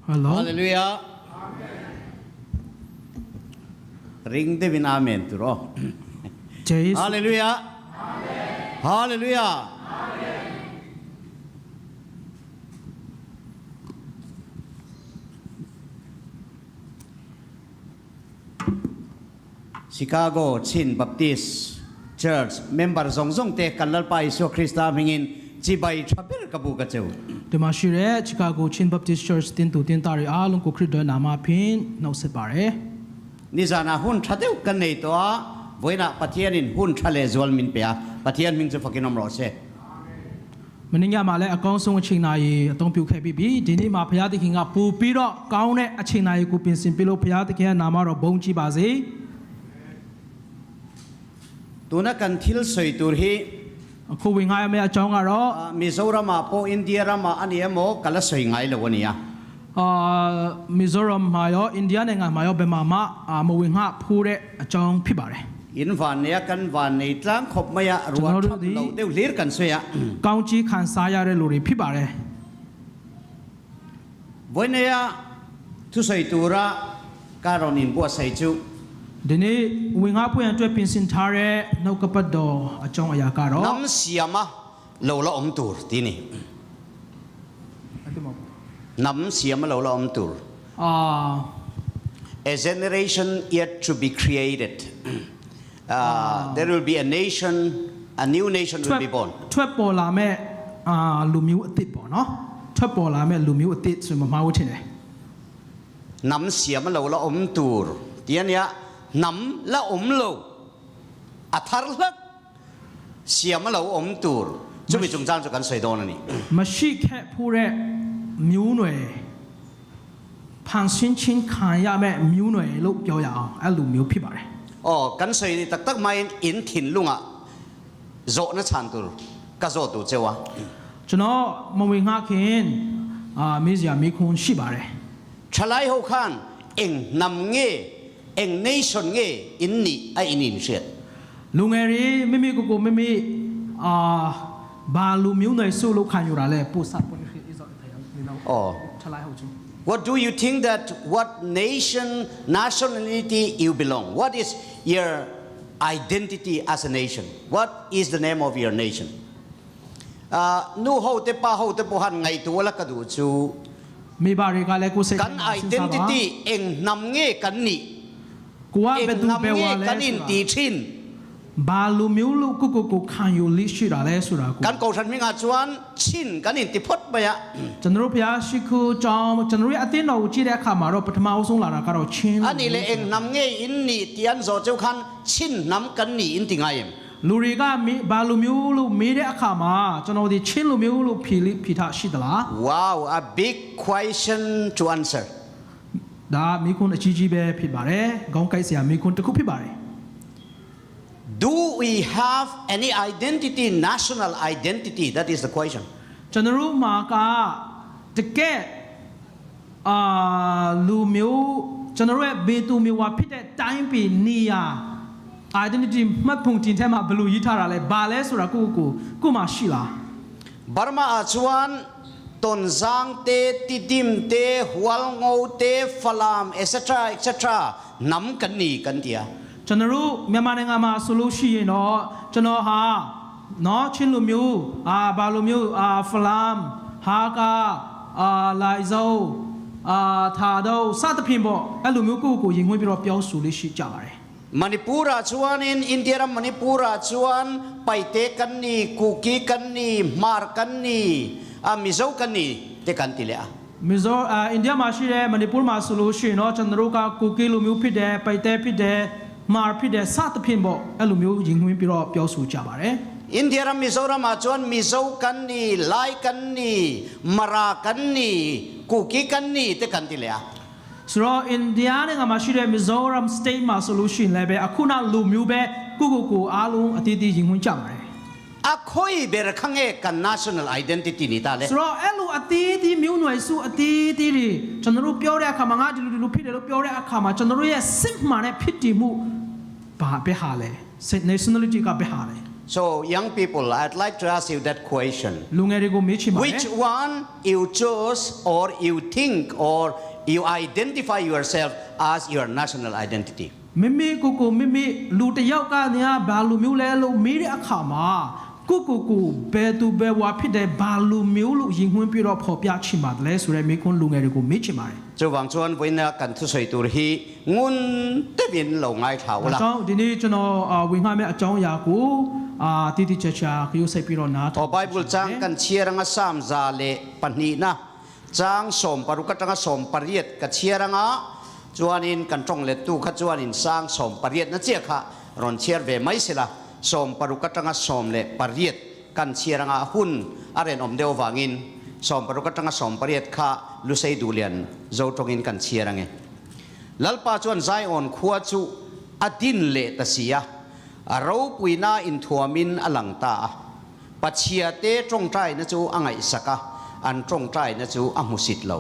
Hello. Hallelujah. Ring deuhin Amen tur aw. Jesu. Hallelujah. Hallelujah. Chicago Chin Baptist Church member zawng zawng te kan Lalpa Isua Krista hmingin chibai tha ber ka bu ka cheu. ဒီမှာရှိတဲ့ Chicago Chin Baptist Church တင်တူတင်တာတွေအားလုံးကိုခရစ်တော်နာမဖြင့်နှုတ်ဆက်ပါတယ် Nizana hun tha deuh kan nei tawh a, vawiinah Pathianin hun tha leh zual min pe a, Pathian hming chu fakin awm rawh se. မနေ့ညမှာလည်းအကောင်းဆုံးအချိန်နာရီအသုံးပြုခဲ့ပြီးပြီဒီနေ့မှာဘုရားသခင်ကပူပြီးတော့ကောင်းတဲ့အချိန်နာရီကိုပြင်ဆင်ပေးလို့ဘုရားသခင်ရဲ့နာမတော်ဘုန်းကြီးပါစေ Tuna kan thil sawi tur hi အခုဝင်ငါရမယ့်အကြောင်းကတော့ Mizoram-ah pawh India ramah a ni emaw ka la sawi ngai lo a nia. အာမီဇိုရမ်မှာရောအိန္ဒိယနိုင်ငံမှာရောဘယ်မှာမှအာမဝင်ငါဖူးတဲ့အကြောင်းဖြစ်ပါတယ် In van nei a kan van nei tlang khawp mai a ruah thap lo deuh hlir kan sawi a. ကောင်းကြီးခံစားရတဲ့လူတွေဖြစ်ပါတယ် Vawineia thusawi tura ka rawn inbuatsaih chu. ဒီနေ့ဝင်ငါပွင့်အတွက်ပြင်ဆင်ထားတဲ့နှုတ်ကပတ်တော်အကြောင်းအရာကတော့ Hnam siama lo la awm tur ti ni. Hnam siama lo la awm tur. အာ A generation yet to be created. There will be a nation, a new nation will be born. ထွက်ပေါ်လာမဲ့အာလူမျိုးအစ်စ်ပေါ့နော်ထွက်ပေါ်လာမဲ့လူမျိုးအစ်စ်ဆိုမှမှားဖို့ထင်တယ် Hnam siama lo la awm tur ti a nia, hnam la awm lo a thar hlak siama lo awm tur chumi chungchang chu kan sawi dawn a ni. မရှိခဲ့ဖူးတဲ့မျိုးနွယ်ဖန်ဆင်းချင်းခံရမဲ့မျိုးနွယ်လို့ပြောရအောင်အဲ့လူမျိုးဖြစ်ပါတယ် Aw, kan sawi tak tak maiin in thinlungah zawhna chhan tur ka zawh tur cheu a. ကျွန်တော်မဝင်ငှခင်အာမေးစရာမေးခွန်းရှိပါတယ် Thalai ho khan eng hnam nge, eng nation nge in nih a in inhriat. လူငယ်တွေမိမိကိုယ်ကိုမိမိအာဘာလူမျိုးနွယ်စုလို့ခံယူတာလဲပို့စပ်ပေါ်နေခိစောတဲ့နေတော့ Aw. ထလိုက်ဟုတ်ချင်း What do you think that what nation, nationality you belong? What is your identity as a nation? What is the name of your nation? Nu ho te pa ho te pawh han ngaihtuah la ka duh chu. မိဘတွေကလည်းကိုယ်စိတ် Kan identity eng hnam nge kan nih? ကိုက Eng ဘယ်သူ hnam ဘယ်ဝါ nge လဲ kan in ti thin? ဘာလူမျိုးလို့ကိုကိုကိုခံယူလိရှိတာလဲဆိုတာကို Kan kohhran hmingah chuan chin kan in ti phawt mai a. ကျွန်တော်တို့ဘုရားရှိခိုးကြောင်းကျွန်တော်တို့ရဲ့အသင်းတော်ကိုကြည့်တဲ့အခါမှာတော့ပထမအဆုံးလာတာကတော့ချင်း A nih leh eng hnam nge in nih tih an zawh cheu khan chin hnam kan nih in ti ngai em? လူတွေကဘာလူမျိုးလို့မေးတဲ့အခါမှာကျွန်တော်ဒီချင်းလူမျိုးလို့ဖြေလိဖြေထားရှိသလား Wow, a big question to answer. ဒါမိခွန်းအကြီးကြီးပဲဖြစ်ပါတယ်ခေါင်းကိုက်စရာမိခွန်းတစ်ခုဖြစ်ပါတယ် Do we have any identity, national identity? That is the question. ကျွန်တော်တို့မှာကတကယ်အာလူမျိုးကျွန်တော်တို့ရဲ့ဘေသူမျိုးဝါဖြစ်တဲ့တိုင်းပြည်နေရာ identity မှတ်ပုံတင်ထဲမှာဘယ်လိုရေးထားတာလဲဘာလဲဆိုတာကိုကိုကိုမှရှိလား Burma ah chuan Tonzang te, Tidim te, Hualngo te, Falam etc etc hnam kan ni kan ti a. ကျွန်တော်တို့မြန်မာနိုင်ငံမှာဆိုလို့ရှိရင်တော့ကျွန်တော်ဟာနော်ချင်းလူမျိုးအာဘာလူမျိုးအာဖလမ်ဟာကာအာလိုက်ဇိုအာထာတော့စသဖြင့်ပေါ့အဲ့လိုမျိုးကိုယ့်ကိုယ်ကိုရင်ခွင့်ပြီးတော့ပြောဆိုလေးရှိကြပါတယ် Manipur ah chuanin India ram Manipur ah chuan Paite kan ni, Kuki kan ni, Hmar kan ni, ah Mizo kan ni te kan ti leh a. မီဇိုအာအိန္ဒိယမှာရှိတဲ့မဏိပူမှာဆိုလို့ရှိရင်တော့ကျွန်တော်တို့ကကူကီလူမျိုးဖြစ်တယ်ပိုက်တဲဖြစ်တယ်မာဖြစ်တယ်စသဖြင့်ပေါ့အဲ့လိုမျိုးရင်ခွင့်ပြီးတော့ပြောဆိုကြပါတယ် India ram Mizoram ah chuan Mizo kan ni, Lai kan ni, Mara kan ni, Kuki kan ni te kan ti leh a. ဆိုတော့အိန္ဒိယနိုင်ငံမှာရှိတဲ့ Mizoram state မှာဆိုလို့ရှိရင်လည်းပဲအခုနလူမျိုးပဲကိုကိုကိုအားလုံးအသေးသေးရင်ခွင့်ကြပါတယ် A khawi ber kha nge kan national identity ni ta le. ဆိုတော့အဲ့လိုအသေးသေးမျိုးနွယ်စုအသေးသေးတွေကျွန်တော်တို့ပြောတဲ့အခါမှာငါဒီလိုဒီလိုဖြစ်တယ်လို့ပြောတဲ့အခါမှာကျွန်တော်တို့ရဲ့စစ်မှန်တဲ့ဖြစ်တည်မှုဘာပဲဟာလဲ nationality ကပဲဟာလဲ So young people, I'd like to ask you that question. လူငယ်တွေကိုမေးချင်ပါတယ် Which one you choose or you think or you identify yourself as your national identity? မိမိကိုယ်ကိုမိမိလူတစ်ယောက်ကညာဘာလူမျိုးလဲလို့မေးတဲ့အခါမှာကိုကိုကိုဘယ်သူဘယ်ဝါဖြစ်တယ်ဘာလူမျိုးလို့ရင်ခွင်းပြီးတော့ဖော်ပြချင်ပါတယ်လဲဆိုတဲ့မေးခွန်းလူငယ်တွေကိုမေးချင်ပါတယ် Chuvang chuan voina kan thusawi tur hi ngun deuhin lo ngaithla ဒါ ula. ကြောင့်ဒီနေ့ကျွန်တော်အာဝင်ငှမဲ့အကြောင်းအရာကိုအာတိတိကျကျခရုစိုက်ပြီးတော့နားထော Aw င် Bible chang kan chhiar anga Psalm 102 chang 16 atanga 18 ka chhiar anga chuanin kan tawng lettu kha chuanin sang 18 na chiah kha rawn chhiar ve mai sela 16 atanga 18 kan chhiar anga hun a ren awm deuh vangin 16 atanga 18 kha lusei duhlian zo tawngin kan chhiar ange. Lalpa chuan Zion khua chu a din leh ta si a, a ropuina inthuamin a lang ta a. Pachhia te tawngtaina chu a ngaihsak a, an tawngtaina chu a hmusit lo.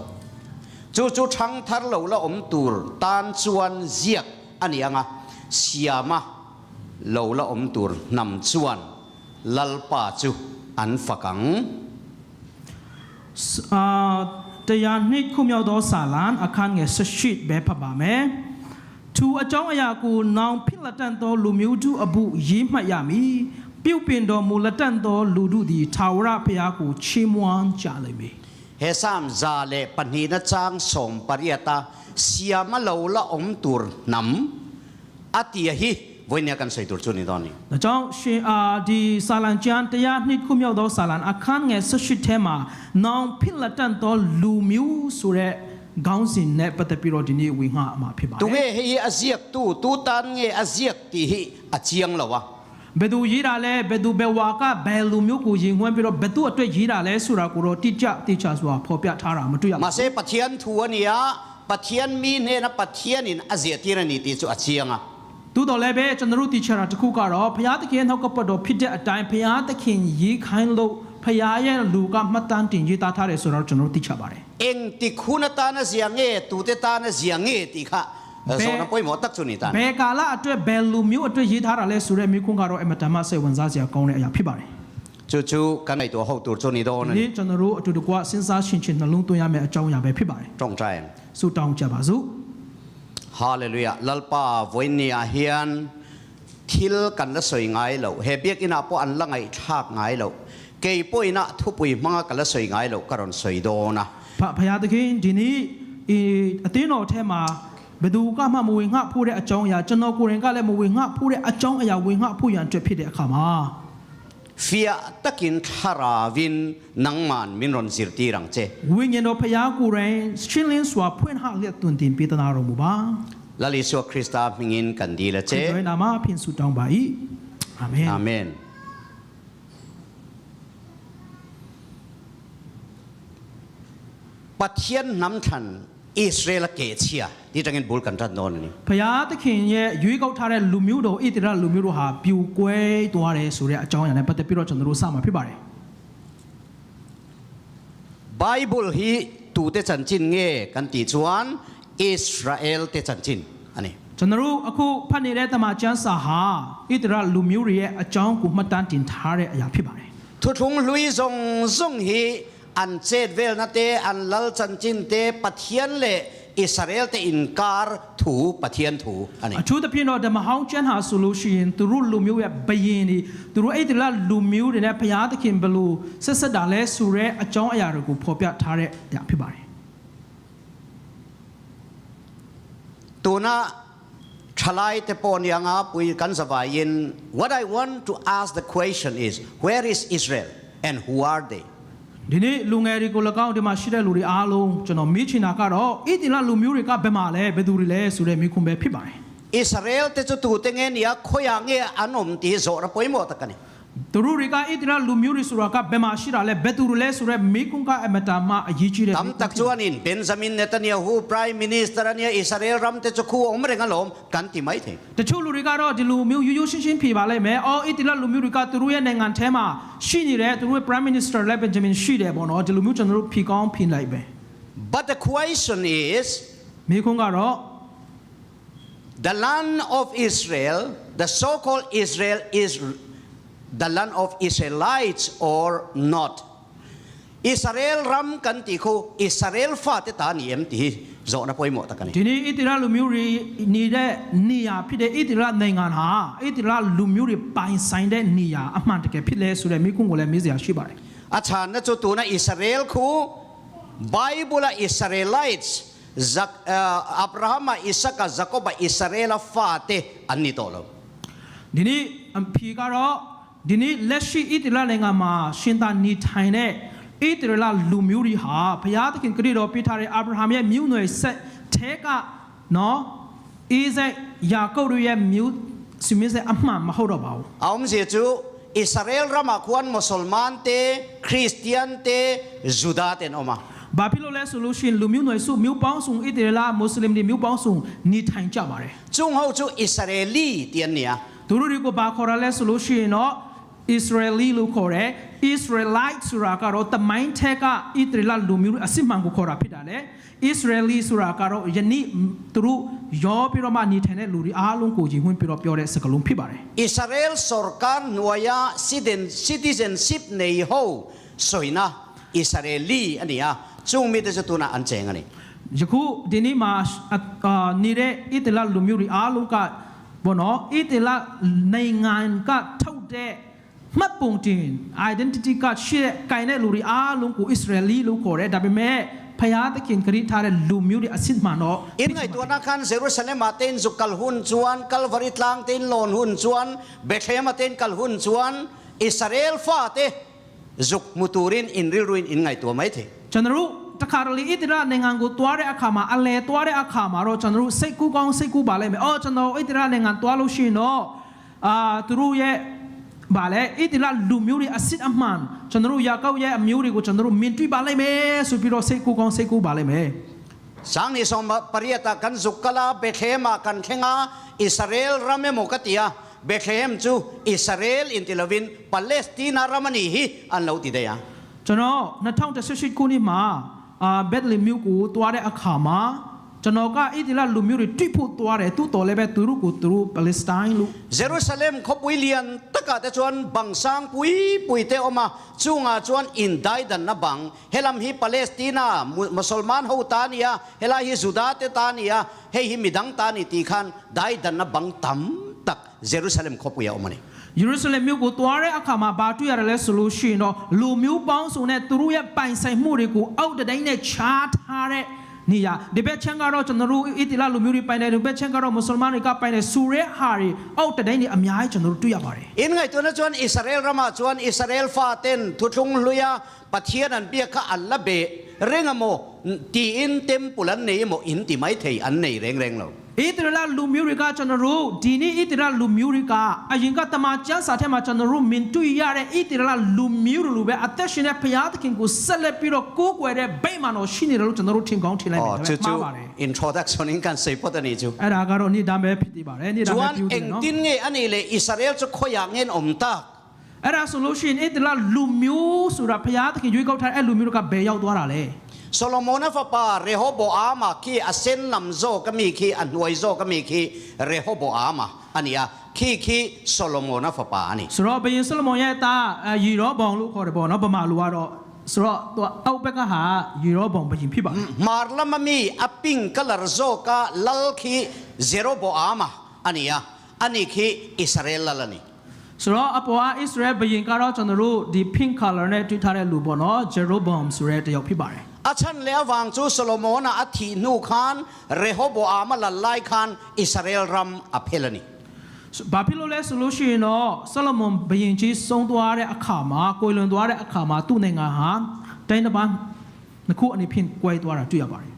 Chu chu thangthar lo la awm tur tan chuan ziak a ni ang a, siama lo la awm tur hnam chuan Lalpa chu an fak ang. အာတရားနှစ်ခုမြောက်သောစာလံအခန်းငယ်18ပဲဖတ်ပါမယ်။သူအကြောင်းအရာကိုနောင်ဖြစ်လက်တန့်သောလူမျိုးတို့အဖို့ရေးမှတ်ရမည်။ပြုတ်ပင်တော်မူလက်တန့်သောလူတို့သည်ထာဝရဘုရားကိုချီးမွမ်းကြလိမ့်မည် He Salm 102 chang 18 a siama lo la awm tur hnam a tia hi vawinia kan sawi tur chu ni dawn ni. ။ဒါကြောင့်ရှင်အာဒီစာလံကျမ်းတရားနှစ်ခုမြောက်သောစာလံအခန်းငယ်18ထဲမှာနောင်ဖြစ်လက်တန့်သောလူမျိုးဆိုတဲ့ခေါင်းစဉ်နဲ့ပတ်သက်ပြီးတော့ဒီနေ့ဝင်ငှအမှာဖြစ်ပါတယ် Tunge hei hi a ziak tu, tu tan nge a ziak tih hi a chiang lo a. ဘယ်သူရေးတာလဲဘယ်သူဘယ်ဝါကဘယ်လူမျိုးကိုရင်ခွန်းပြီးတော့ဘယ်သူအတွက်ရေးတာလဲဆိုတာကိုတော့တိကျတိကျစွာဖော်ပြထားတာမတွေ့ရဘူး Mahse Pathian thu a nia, Pathian mi hnena Pathianin a ziahtir a ni tih chu a chiang a. သို့တော်လည်းပဲကျွန်တော်တို့တိကျတာတစ်ခုကတော့ဘုရားသခင်နှုတ်ကပတ်တော်ဖြစ်တဲ့အတိုင်းဘုရားသခင်ရေးခိုင်းလို့ဘုရားရဲ့လူကမှတ်တမ်းတင်ရေးသားထားတယ်ဆိုတော့ကျွန်တော်တို့သိချပါတယ် Eng tik hun atana zia nge, tute tana zia nge tih kha zawhna pawimawh tak chu ni tan. ဘယ်ကာလအတွက်ဘယ်လူမျိုးအတွက်ရေးထားတာလဲဆိုတဲ့မိခွန်းကတော့အမတန်မှစိတ်ဝင်စားစရာကောင်းတဲ့အရာဖြစ်ပါတယ် Chu chu kan ngaihtuah ho tur chu ni dawn a ဒီ ni. နေ့ကျွန်တော်တို့အတူတကွစဉ်းစားရှင်ချင်းနှလုံးသွင်းရမယ့်အကြောင်းအရာပဲဖြစ်ပါတယ် Tawngtai. ဆုတောင်းကြပါစို့ Hallelujah. Lalpa vawinia hian thil kan la sawi ngai lo. He biakinn ah pawh an la ngaihthlak ngai lo. Kei pawhin ah thupui hmanga ka la sawi ngai lo ka rawn sawi dawn a. ဖဖယားသခင်ဒီနေ့ဒီအသင်းတော်ထဲမှာဘယ်သူကမှမဝင်ငှဖို့တဲ့အကြောင်းအရာကျွန်တော်ကိုယ်ရင်ကလည်းမဝင်ငှဖို့တဲ့အကြောင်းအရာဝင်ငှဖို့ရန်အတွက်ဖြစ်တဲ့အခါမှာ Fiah takin thlaravin nangman min rawn zirtir ang che. ဝိညာဉ်တော်ဖယားကိုယ်တိုင်ရှင်းလင်းစွာဖွင့်ဟလျက်တွင်တင်ပေးသနာတော်မူပါ Lal Isua Krista hmingin kan dil a ခရစ် che. တော်နာမဖြင့်ဆုတောင်းပါ၏အာမင် Amen. Pathian hnam than Israel a keh chhia ti tangin bul kan tan dawn a ni. ဖယားသခင်ရဲ့ရွေးကောက်ထားတဲ့လူမျိုးတော်ဣသရေလလူမျိုးတို့ဟာပြူကွဲသွားတယ်ဆိုတဲ့အကြောင်းအရာနဲ့ပတ်သက်ပြီးတော့ကျွန်တော်တို့စမှာဖြစ်ပါတယ် Bible hi tute chanchin nge kan tih chuan Israel te chanchin a ni. ကျွန်တော်တို့အခုဖတ်နေတဲ့တမန်ကျမ်းစာဟာဣသရေလလူမျိုးတွေရဲ့အကြောင်းကိုမှတ်တမ်းတင်ထားတဲ့အရာဖြစ်ပါတယ် Thuthlung hlui zawng zawng hi an chet velna te, an lal chanchin te, Pathian leh Israel te inkar thu Pathian thu a ni. အထူးသဖြင့်တော့ဓမ္မဟောင်းကျမ်းဟာဆိုလို့ရှိရင်သူတို့လူမျိုးရဲ့ဘယင်တွေသူတို့ဣသရေလလူမျိုးတွေနဲ့ဘုရားသခင်ဘလို့ဆက်ဆက်တာလဲဆိုတဲ့အကြောင်းအရာတွေကိုဖော်ပြထားတဲ့အရာဖြစ်ပါတယ် Tuna thalai te pawh ni anga pui kan zavaiin what I want to ask the question is where is Israel and who are they? ဒီနေ့လူငယ်တွေကို၎င်းဒီမှာရှိတဲ့လူတွေအားလုံးကျွန်တော်မေးချင်တာကတော့ဣသရေလလူမျိုးတွေကဘယ်မှာလဲဘယ်သူတွေလဲဆိုတဲ့မေးခွန်းပဲဖြစ်ပါတယ် Israel te chu tute nge nia khawiah nge an awm tih hi zawhna pawimawh tak a ni. သူတို့တွေကဣသရေလလူမျိုးတွေဆိုတာကဘယ်မှာရှိတာလဲဘယ်သူတွေလဲဆိုတဲ့မေးခွန်းကအမတာမှအရေးကြီးတဲ့ Tam tak chuanin Benjamin Netanyahu Prime Minister a nia Israel ram te chu khu a awm reng alawm kan ti mai thei. တချို့လူတွေကတော့ဒီလူမျိုးရိုးရိုးရှင်းရှင်းဖြေပါလိမ့်မယ်။အော်ဣသရေလလူမျိုးတွေကသူတို့ရဲ့နိုင်ငံထဲမှာရှိနေတယ်သူတို့ရဲ့ Prime Minister လည်း Benjamin ရှိတယ်ပေါ့နော်ဒီလူမျိုးကျွန်တော်တို့ဖြေကောင်းဖြေလိုက်ပဲ But the question is ။မေးခွန်းကတော့ the land of Israel, the so-called Israel is the land of Israelites or not? Israel ram kan tih khu Israel fate ta a ni em tih hi zawhna pawimawh tak a ni. ဒီနေ့ဣသရေလလူမျိုးတွေနေတဲ့နေရာဖြစ်တဲ့ဣသရေလနိုင်ငံဟာဣသရေလလူမျိုးတွေပိုင်ဆိုင်တဲ့နေရာအမှန်တကယ်ဖြစ်လဲဆိုတဲ့မိကုန်းကိုလည်းမေးစရာရှိပါတယ် A chhanna chu tuna Israel khu Bible-a Israelites Zak Abrahama, Isaka, Jakoba, Israela fate an ni tawh lo. ဒီနေ့အဖြေကတော့ဒီနေ့လက်ရှိဣသရေလနိုင်ငံမှာရှင်သာနေထိုင်တဲ့ဣသရေလလူမျိုးတွေဟာဘုရားသခင်ဂတိတော်ပေးထားတဲ့အာဗြဟံရဲ့မျိုးနွယ်ဆက်ထဲကနော်အိဇက်ယာကုပ်တို့ရဲ့မျိုးဆွေမျိုးဆက်အမှန်မဟုတ်တော့ပါဘူး A awmzia chu Israel ramah khuan Mosolman te, Kristian te, Juda te an awm a. ။ဘာဖြစ်လို့လဲဆိုလို့ရှိရင်လူမျိုးနွယ်စုမျိုးပေါင်းစုံဣသရေလမွတ်စလင်တွေမျိုးပေါင်းစုံနေထိုင်ကြပါတယ် Chung ho chu Israeli tih an ni a. ။သူတို့တွေကိုဘာခေါ်ရလဲဆိုလို့ရှိရင်တော့ Israeli လို့ခေါ်တယ်။ Israelite ဆိုတာကတော့တမိုင်းထက်ကဣသရေလလူမျိုးတွေအစစ်မှန်ကိုခေါ်တာဖြစ်တာလေ။ Israeli ဆိုတာကတော့ယနေ့သူတို့ရောပြီးတော့မှနေထိုင်တဲ့လူတွေအားလုံးကိုကြီးဝင်ပြီးတော့ပြောတဲ့စကားလုံးဖြစ်ပါတယ် Israel sorkar hnuaia citizenship nei ho sawina Israeli a ni a, chung mite chu tunah an cheng a ni. ။ယခုဒီနေ့မှာအာနေတဲ့ဣသရေလလူမျိုးတွေအားလုံးကဘောနော်ဣသရေလနိုင်ငံကထုတ်တဲ့မှတ်ပုံတင် identity ကရှိတဲ့ကင်တဲ့လူတွေအားလုံးကို Israeli လို့ခေါ်တယ်ဒါပေမဲ့ဖယားသခင်ခရစ်ထားတဲ့လူမျိုးတွေအစစ်မှန်တော့ In ngaihtuahna khan Jerusalem ah te in zuk kal hun chuan, Calvary tlang te in lawn hun chuan, Bethlehem ah te in kal hun chuan Israel fate zuk hmu turin in rilruin in ngaihtuah mai thei. ကျွန်တော်တို့တခါတလေဣသရေလနိုင်ငံကိုတွားတဲ့အခါမှာအလဲတွားတဲ့အခါမှာတော့ကျွန်တော်တို့စိတ်ကူးကောင်းစိတ်ကူးပါလိမ့်မယ်။အော်ကျွန်တော်ဣသရေလနိုင်ငံတွားလို့ရှိရင်တော့အာသူတို့ရဲ့ဗာလဲဣသရေလလူမျိုးတွေအစစ်အမှန်ကျွန်တော်တို့ယာကုပ်ရဲ့အမျိုးတွေကိုကျွန်တော်တို့မြင်တွေ့ပါလိမ့်မယ်ဆိုပြီးတော့စိတ်ကူးကောင်းစိတ်ကူးပါလိမ့်မယ် Sangni sawm pariat ah kan zuk kal a, Bethlehem ah kan thleng a, Israel ram emaw ka ti a, Bethlehem chu Israel inti lovin Palestina ram a nih hi an lo ti daih a. ။ကျွန်တော်2018ခုနှစ်မှာအာဘက်လီမြို့ကိုတွားတဲ့အခါမှာကျွန်တော်ကဣသရေလလူမျိုးတွေတွေ့ဖို့တွားတယ်သူတော်လည်းပဲသူတို့ကိုသူတို့ပလက်စတိုင်းလို့ Jerusalem khawpui lian takah te chuan bang sang pui pui te awm a, chungah chuan indaidanna bang, helam hi Palestina Musalman ho ta a ni a, helai hi Juda te ta a ni a, hei hi midang ta a ni tih khan daidanna bang tam tak Jerusalem khawpui a awm a ni. ယေရုရှလင်မြို့ကိုတွားတဲ့အခါမှာဘာတွေ့ရတယ်လဲဆိုလို့ရှိရင်တော့လူမျိုးပေါင်းစုံနဲ့သူတို့ရဲ့ပိုင်ဆိုင်မှုတွေကိုအောက်တတိုင်းနဲ့ခြားထားတဲ့နေရာဒီဘက်ချမ်းကတော့ကျွန်တော်တို့ဣတိလလူမျိုးတွေပိုင်တယ်ဒီဘက်ချမ်းကတော့မွတ်စလမန်တွေကပိုင်တယ်ဆူရဲဟာတွေအောက်တတိုင်းတွေအများကြီးကျွန်တော်တို့တွေ့ရပါတယ် In ngaihtuahna chuan Israel ramah chuan Israel faten thuthlung hluia Pathian an biak kha an la beh reng a maw tiin temple an nei emaw in ti mai thei an nei reng reng lo. ဣသရေလလူမျိုးတွေကကျွန်တော်တို့ဒီနေ့ဣသရေလလူမျိုးတွေကအရင်ကတမန်ကျမ်းစာထဲမှာကျွန်တော်တို့မြင်တွေ့ရတဲ့ဣသရေလလူမျိုးတွေလိုပဲအသက်ရှင်တဲ့ဘုရားသခင်ကိုဆက်လက်ပြီးတော့ကိုးကွယ်တဲ့ဗိမာန်တော်ရှိနေတယ်လို့ကျွန်တော်တို့ထင်ကောင်းထင်လိုက်မယ် Aw ဒါ chu ပေမဲ့ chu မှားပါတယ် introduction in kan sawi phawt a ni chu. အဲ့ဒါကတော့နေ့ဒါပဲဖြစ်နေပါတယ်နေ့ဒါပဲ Chuan ပြုတယ်နော် engtin nge a nih leh Israel chu khawiah nge an awm tak? အဲ့ဒါဆိုလို့ရှိရင်ဣသရေလလူမျိုးဆိုတာဘုရားသခင်ရွေးကောက်ထားတဲ့အဲ့လူမျိုးတွေကဘယ်ရောက်သွားတာလဲ Solomona fapa Rehoboama khi a sen lam zawk a mi khi a hnuai zawk a mi khi Rehoboama a ni a, khi khi Solomona fapa a ni. ဆိုတော့ဘုရင်ဆောလမုန်ရဲ့သားယေရောဗောင်လို့ခေါ်တယ်ပေါ့နော်ဗမာလူကတော့ဆိုတော့သူကအောက်ဘက်ကဟာယေရောဗောင်ဘုရင်ဖြစ်ပါတယ် Hmar lama mi a pink colour zawka lal khi Jeroboama a ni a, ani khi Israel lal a ni. ဆိုတော့အပေါ်က Israel ဘုရင်ကတော့ကျွန်တော်တို့ဒီ pink color နဲ့တွေ့ထားတဲ့လူပေါ့နော် Jeroboam ဆိုတဲ့တယောက်ဖြစ်ပါတယ် A chhan leh avang chu Solomona a thih hnu khan Rehoboama lal lai khan Israel ram a phel a ni. ဘာဖြစ်လို့လဲဆိုလို့ရှိရင်တော့ဆောလမုန်ဘုရင်ကြီးဆုံးသွားတဲ့အခါမှာကိုယ်လွန်သွားတဲ့အခါမှာသူ့နိုင်ငံဟာတိုင်းတစ်ပါးနှစ်ခုအနေဖြင့်ကွဲသွားတာတွေ့ရပါတယ်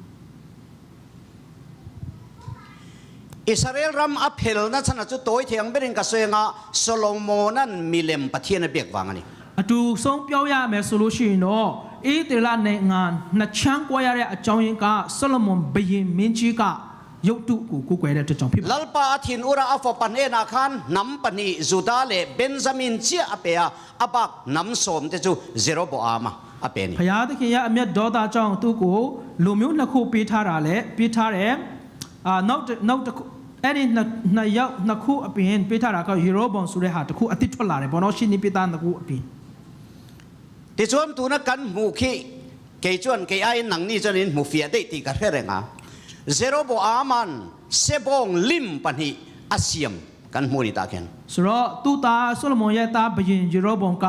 Israel ram a phelna chhan a chu tawi thiang berin ka sawi anga Solomonan milem Pathian a biak vang a ni. အတူဆုံးပြောရမယ်ဆိုလို့ရှိရင်တော့ဣသရေလနိုင်ငံနှစ်ချမ်းကွဲရတဲ့အကြောင်းရင်းကဆောလမုန်ဘုရင်မင်းကြီးကရုပ်တုကိုကိုးကွယ်တဲ့အတွက်ကြောင့်ဖြစ်ပါတယ် Lalpa a thin ura a fapa hnenah khan hnam pahnih Judah leh Benjamin chiah a pe a, a bak hnam sawm te chu Jeroboama a pe a ni. ဖျားသခင်ရဲ့အမျက်ဒေါသကြောင့်သူ့ကိုလူမျိုးနှစ်ခုပေးထားတာလေပေးထားတယ်အာနောက်တစ်နောက်တစ်ခု အဲ့ဒီနှစ်နှစ်ယောက်နှစ်ခုအပြင်ပေးထားတာကယေရောဗောင်ဆိုတဲ့ဟာတစ်ခုအတိထွက်လာတယ်ပေါ့နော်ရှင်နိပိသားနှစ်ခုအပြင် Tichuan tuna kan hmuh khi kei chuan kei aiin nangni chuan in hmu fiah daih tih ka hre reng a. Jeroboaman sebawng lim pahnih a siam kan hmu ni tah khian. ဆိုတော့သူ့သားဆောလမုန်ရဲ့သားဘုရင်ယေရောဗောင်က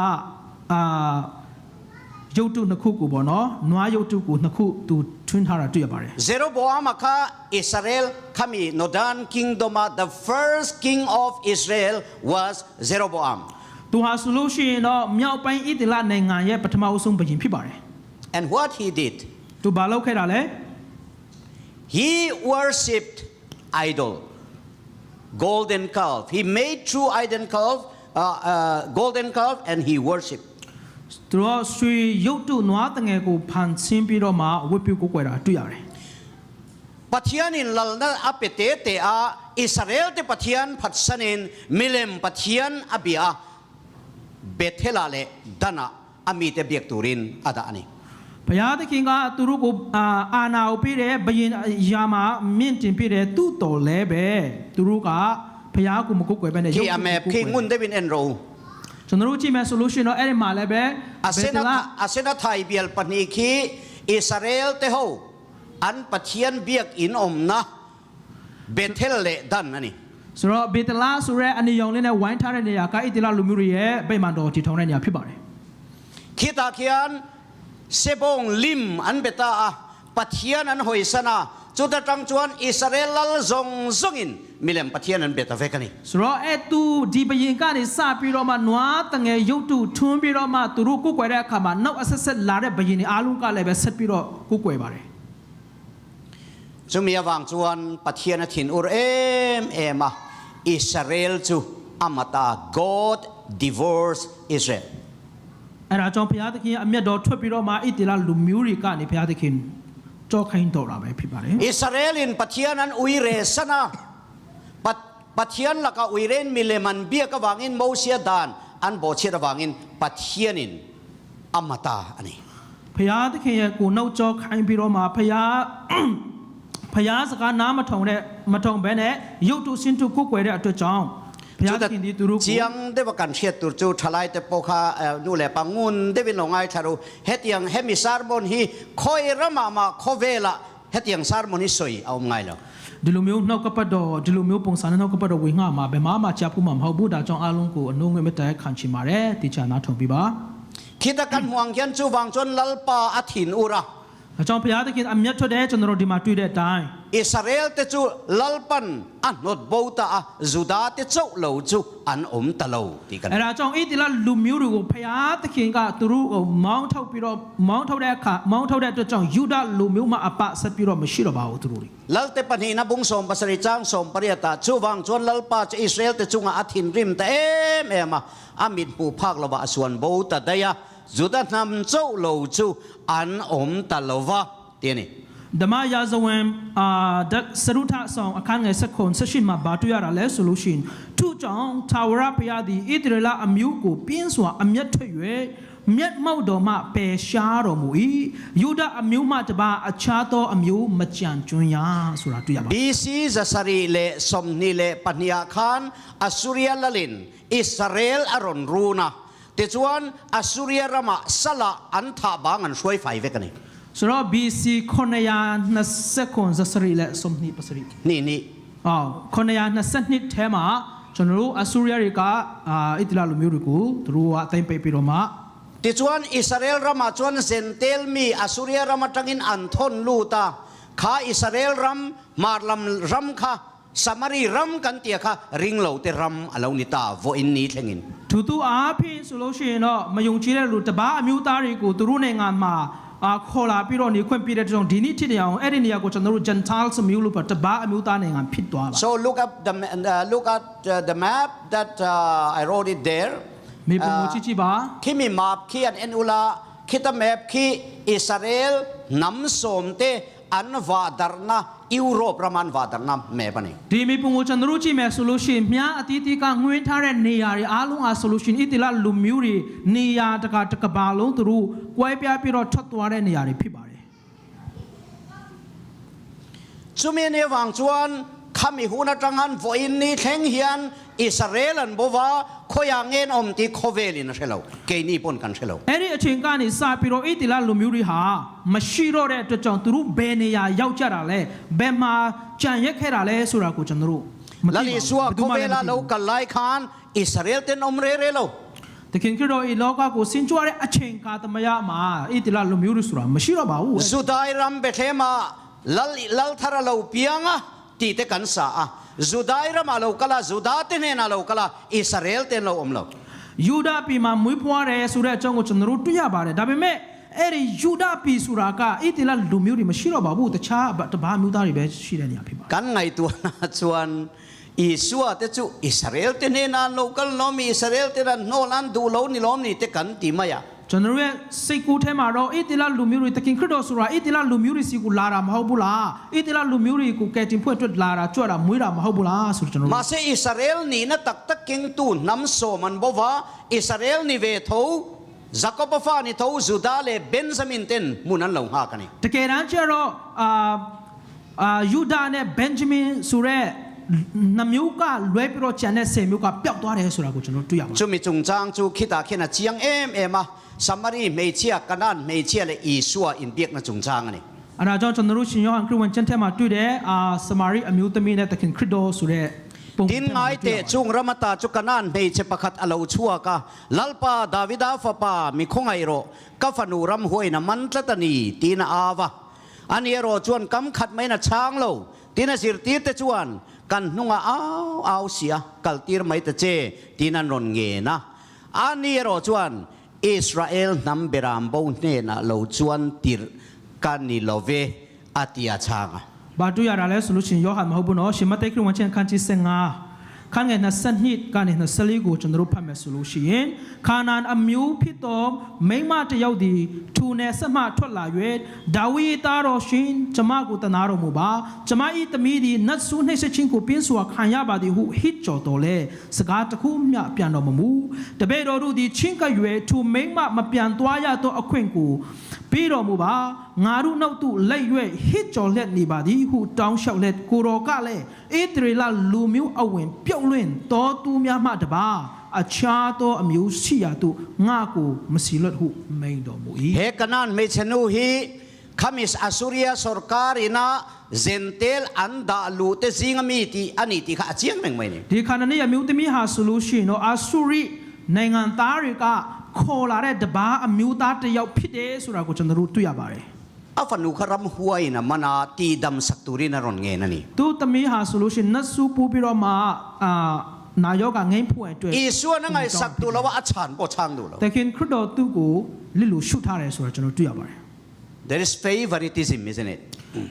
အာရုပ်တုနှစ်ခုကိုပေါ့နော်နွားရုပ်တုကိုနှစ်ခုသူထွင်းထားတာတွေ့ရပါတယ် Jeroboama kha Israel khami Northern Kingdom a the first king of Israel was Jeroboam. သူဟာဆိုလို့ရှိရင်တော့မြောက်ပိုင်းဣသရေလနိုင်ငံရဲ့ပထမအဆုံးဘုရင်ဖြစ်ပါတယ် And what he did? သူဘာလုပ်ခဲ့တာလဲ He worshipped idol, golden calf. He made true idol calf, golden calf, and he worshipped. သူတို့ရွှေရုပ်တုနွားတငယ်ကိုဖန်ဆင်းပြီးတော့မှဝတ်ပြုကိုးကွယ်တာတွေ့ရတယ် Pathianin lalna a pe te te a, Israel te Pathian phatsanin milem Pathian a bia a, Bethel ah leh Dan ah a mite biak turin a dah a ni. ဘုရားသခင်ကသူတို့ကိုအာအာနာကိုပေးတယ်ဘယင်ယာမှာမြင့်တင်ပေးတယ်သူ့တော်လဲပဲသူတို့ကဘုရားကိုမကုတ်ကွယ်ပဲနဲ့ Khi a map khi ngun deuhin en ro. ကျွန်တော်တို့ကြည့်မယ်ဆိုလို့ရှိရင်တော့အဲ့ဒီမှာလည်းပဲ A sen a a sen a thai bial pahnih khi Israel te ho an Pathian biak in awmna Bethel leh Dan a ni. ဆိုတော့ဘေတလာဆိုရဲအနေရောင်လေးနဲ့ဝိုင်းထားတဲ့နေရာကဣတိလလူမျိုးတွေရဲ့ဗိမာန်တော်တည်ထောင်တဲ့နေရာဖြစ်ပါတယ် Khitah khian sebawng lim an be ta a, Pathian an hawisan a, chuta tang chuan Israel lal zawng zawngin milem Pathian an be ta vek a ni. ဆိုတော့အဲ့သူဒီဘယင်ကနေစပြီးတော့မှနွားတငယ်ရုပ်တုထွန်းပြီးတော့မှသူတို့ကိုယ်ကွယ်တဲ့အခါမှာနောက်အဆက်ဆက်လာတဲ့ဘယင်တွေအားလုံးကလည်းပဲဆက်ပြီးတော့ကိုယ်ကွယ်ပါတယ် Chumi avang chuan Pathian a thin ur em em a, Israel chu a mata, God divorced Israel. အဲ့ဒါကြောင့်ဘုရားသခင်အမျက်တော်ထွက်ပြီးတော့မှဣတိလလူမျိုးတွေကနေဘုရားသခင်ကြောခိုင်းတော်တာပဲဖြစ်ပါတယ် Israel in Pathian an ui re san a, Pathian laka ui rein milem an biak avangin Mosia dan an bawhchhiat avangin Pathianin a mata a ni. ဘုရားသခင်ရဲ့ကိုယ်နှုတ်ကြောခိုင်းပြီးတော့မှဘုရား ဘုရားစကားနားမထုံတဲ့မထုံဘဲနဲ့ရုပ်တုစင်တုကိုယ်ကွယ်တဲ့အတွက်ကြောင့်ဘုရားသခင်ဒီသူတို့ကို Chiang deuha kan hriat tur chu thalai te pawh kha nu leh pa ngun deuhin lo ngaithla ru. Hetiang hemi sermon hi khawi ramah mah khawvelah hetiang sermon hi sawi a awm ngai lo. ဒီလိုမျိုးနှုတ်ကပတ်တော်ဒီလိုမျိုးပုံစံနဲ့နှုတ်ကပတ်တော်ဝင်ငှမှာဘယ်မှာမှကြားဖို့မှမဟုတ်ဘူးဒါကြောင့်အားလုံးကိုအနှုံးငွေမတဲခံချင်ပါတယ်တေချာနာထုံပြပါ Khita kan hmuang khian chu vang chuan Lalpa a thin ur a. အကြောင်းဘုရားသခင်အမျက်ထွက်တဲ့ကျွန်တော်တို့ဒီမှာတွေ့တဲ့အတိုင်း Israel te chu Lalpan a hnawt bo ta a, Juda te chauh lo chu an awm ta lo tih kan အဲ့ဒါကြောင့်ဣတိလလူမျိုးတွေကိုဘုရားသခင်ကသူတို့ကိုမောင်းထုတ်ပြီးတော့မောင်းထုတ်တဲ့အခါမောင်းထုတ်တဲ့အတွက်ကြောင့်ယူဒလူမျိုးမှအပဆက်ပြီးတော့မရှိတော့ပါဘူးသူတို့တွေ Lalte pahnihna bung 17 chang 18 ah chuvang chuan Lalpa chu Israel te chungah a thinrim ta em em a, a mit hmuh phak lovah a suan bo ta daih a, Juda hnam chauh lo chu an awm ta lo va ti a ni. ဓမ္မရာဇဝင်အာဒစရုထဆောင်အခန်းငယ်7ခု18မှာဘာတွေ့ရတာလဲဆိုလို့ရှိရင်ထို့ကြောင့်သာဝရဘုရားသည်ဣသရေလအမျိုးကိုပြင်းစွာအမျက်ထွက်၍မျက်မှောက်တော်မှပယ်ရှားတော်မူ၏ယူဒအမျိုးမှတပါအခြားသောအမျိုးမကြံကျွန်းရဆိုတာတွေ့ရပါ BC 722 ah khan Assuria lalin Israel a rawn run a, tichuan Assuria ramah salah an thah bang an hruai fai vek a ni. ဆိုတော့ BC 920ခွန်ဇစရီလက်စုံနိပစရီ Ni ni. အော်922ထဲမှာကျွန်တော်တို့အဆူရီးယားတွေကအာဣသရေလလူမျိုးတွေကိုသူတို့ကအသိမ့်ပိတ်ပြီးတော့မှ Tichuan Israel ramah chuan Zentel mi Assuria ram atangin an thawn lut a, kha Israel ram hmar lam ram kha Samari ram kan tia kha ring lo te ram a lo ni ta vawiin ni thlengin. သူတို့အားဖြင့်ဆိုလို့ရှိရင်တော့မယုံကြည်တဲ့လူတပါအမျိုးသားတွေကိုသူတို့နိုင်ငံမှာအာခေါ်လာပြီးတော့နေခွင့်ပြတဲ့ကြောင့်ဒီနေ့ဖြစ်တဲ့အောင်အဲ့ဒီနေရာကိုကျွန်တော်တို့ Gentiles မျိုးလို့ပြောတပါအမျိုးသားနိုင်ငံဖြစ်သွားပါ So look up the look at the map that I wrote it there. မေပုံကိုကြည့်ကြည့်ပါ Khimi map khi an en ula khita map khi Israel hnam sawm te an va darhna Europe ram an va darhna map a ni. ဒီမေပုံကိုကျွန်တော်တို့ကြည့်မယ်ဆိုလို့ရှိရင်မြားအတီးတီးကငွင်းထားတဲ့နေရာတွေအားလုံးအားဆိုလို့ရှိရင်ဣတိလလူမျိုးတွေနေရာတကတကဘာလုံးသူတို့ကွဲပြားပြီးတော့ထွက်သွားတဲ့နေရာတွေဖြစ်ပါတယ် Chumi ni avang chuan Khami hun atang han vawiin ni thleng hian Israel an bo va, khawiah nge an awm tih khawvelin a hre lo, keini pawn kan hre lo. အဲ့ဒီအချိန်ကနေစပြီးတော့ဣတိလလူမျိုးတွေဟာမရှိတော့တဲ့အတွက်ကြောင့်သူတို့ဘယ်နေရာရောက်ကြတာလဲဘယ်မှာကြံရက်ခဲ့တာလဲဆိုတာကိုကျွန်တော်တို့မသိပါ Lal ဘူး Isua ဘယ်သူမှလည်းမ khawvela သိ lo ဘူး kal lai khan Israel ten awm re re lo. သခင်ခရစ်တော်ဤလောကကိုဆင်းကြွတဲ့အချိန်ကာသမယမှာဣတိလလူမျိုးတွေဆိုတာမရှိတော့ပါဘူး Judai ram Bethlehem ah Lal Lal thar a lo piang a tih te kan sa a. Judai ramah lo kal a, Juda te hnenah lo kal a, Israel ten lo awm lo. ယူဒပြည်မှာမွေးဖွားတယ်ဆိုတဲ့အကြောင်းကိုကျွန်တော်တို့တွေ့ရပါတယ်ဒါပေမဲ့အဲ့ဒီယူဒပြည်ဆိုတာကဣတိလလူမျိုးတွေမရှိတော့ပါဘူးတခြားတပါးမျိုးသားတွေပဲရှိတဲ့နေရာဖြစ်ပါ Kan ngaihtuahna chuan Isua te chu Israel te hnenah an lo kal lawm i, Israel ten an hnawl an duh lo ni lawm ni te kan ti mai a. ကျွန်တော်ရဲ့စိတ်ကူးထဲမှာတော့ဣတိလလူမျိုးတွေတခင်ခရစ်တော်ဆိုတာဣတိလလူမျိုးတွေစီကိုလာတာမဟုတ်ဘူးလားဣတိလလူမျိုးတွေကိုကယ်တင်ဖွဲ့အတွက်လာတာကြွတာမွေးတာမဟုတ်ဘူးလားဆိုတော့ကျွန်တော်တို့ Mahse Israel nihna tak tak kengtu hnam sawm an bo va, Israel ni ve tho, Jakob-a fa ni tho, Judah leh Benjamin ten hmun an lo nghak a ni. တကယ်တမ်းကျတော့အာအာယူဒာနဲ့ဘင်ဂျမင်ဆိုတဲ့နှမျိုးကလွဲပြီးတော့ကျန်တဲ့ဆယ်မျိုးကပျောက်သွားတယ်ဆိုတာကိုကျွန်တော်တွေ့ရပါတယ် Chumi chungchang chu khitah khian a chiang em em a, Samari hmeichhia, Kanaan hmeichhia leh Isua inbiakna chungchang a ni. အဲဒါကြောင့်ကျွန်တော်တို့ရှင်ယောဟန်ခရစ်ဝင်ကျမ်းထဲမှာတွေ့တဲ့အာစမာရိအမျိုးသမီးနဲ့သခင်ခရစ်တော်ဆိုတဲ့ပုံ Tin ngai teh chung ramata chu Kanaan hmeichhe pakhat a lo chhuak a, Lalpa Davida fapa mi khawngaih rawh, ka fanu ram huain a man tlat a ni, tiin a au a. Ani erawh chuan kam khat maiin a chhang lo, tin a zirtir te chuan kan hnungah au au si a, kal tir mai ta che, tiin an rawn ngen a. Ani erawh chuan Israel hnam beram bo hnenah lo chuan tirh ka ni lo ve, a ti a chhang a. ဘာတွေ့ရတာလဲဆိုလို့ရှင်ယောဟန်မဟုတ်ဘူးနော်ရှင်မဿဲခရစ်ဝင်ကျမ်းခန်းကြီး15ခန်းငယ်22ကနေ24ကိုကျွန်တော်တို့ဖတ်မယ်ဆိုလို့ရှိရင်ခါနန်အမျိုးဖြစ်သောမိန်းမတစ်ယောက်သည်ထူနယ်ဆက်မှထွက်လာ၍ဒါဝိဒ်သားတော်ရှင်ကျမကိုတနာတော်မူပါကျမ၏သမီးသည်နတ်ဆူးနှိပ်စက်ခြင်းကိုပြင်းစွာခံရပါသည်ဟုဟစ်ကြော်တော်လဲစကားတစ်ခုမျှပြန်တော်မမူတပည့်တော်တို့သည်ချင်းကပ်၍ထူမိန်းမမပြန်သွားရသောအခွင့်ကိုပေးတော်မူပါငါတို့နောက်သို့လိုက်၍ဟစ်ကြော်လျက်နေပါသည်ဟုတောင်းလျှောက်လျက်ကိုတော်ကလည်းဣသရေလလူမျိုးအဝင်ပြုတ်လွင့်တော်သူများမှတပါအခြားသောအမျိုးရှိရာသို့ငါကိုမစီလွတ်ဟုမိန်တော်မူ၏ He Kanaan hmeichhe nu hi khamis Assuria sorkar ina Zentel an dah luh te zing ami tih a ni tih kha a chiang reng mai ni. ဒီခါနနေ့အမျိုးသမီးဟာဆိုလို့ရှိရင်တော့အာရှုရိနိုင်ငံသားတွေကခေါ်လာတဲ့တပါးအမျိုးသားတစ်ယောက်ဖြစ်တယ်ဆိုတာကိုကျွန်တော်တို့တွေ့ရပါတယ် A fanu kha ram huaiin a man a ti dam sak turin a rawn ngen a ni. သူသမီးဟာဆိုလို့ရှိရင်နတ်ဆူပူပြီးတော့မှအာနာယောကငိမ့်ဖို့အတွက် Isuan a ngaihsak duh lo a, a chhan pawh chhang duh lo. တခင်ခရစ်တော်သူ့ကိုလစ်လူရှုထားတယ်ဆိုတာကျွန်တော်တွေ့ရပါတယ် There is favoritism, isn't it?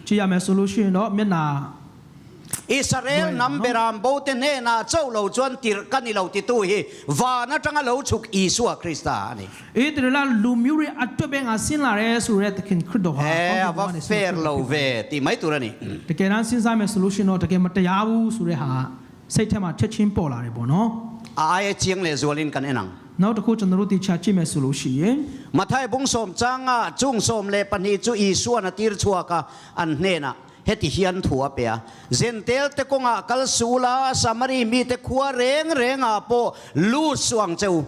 ကြည့်ရမယ်ဆိုလို့ရှိရင်တော့မျက်နာ Israel hnam beram bo te hnenah cho lo chuan tirh ka ni lo titu hi van atanga lo chhuk Isua Krista a ni. ဣသရေလလူမျိုးတွေအတွက်ပဲငါဆင်းလာတယ်ဆိုတဲ့သခင်ခရစ်တော်ဟာ He a va fair lo ve ti mai tur a ni. တကယ်တမ်းစဉ်းစားမယ်ဆိုလို့ရှိရင်တော့တကယ်မတရားဘူးဆိုတဲ့ဟာစိတ်ထဲမှာချက်ချင်းပေါ်လာတယ်ပေါ့နော် A aia chiang leh zualin kan en ang. နောက်တစ်ခုကျွန်တော်တို့တေချာကြည့်မယ်ဆိုလို့ရှိရင် Mathai bung sawm changa chung sawm leh pahnih chu Isuan a tir chhuak a, an hnenah heti hian thu a pe a, Zentel te kawngah kal sul a, Samari mite khua reng rengah pawh lut suh ang che u.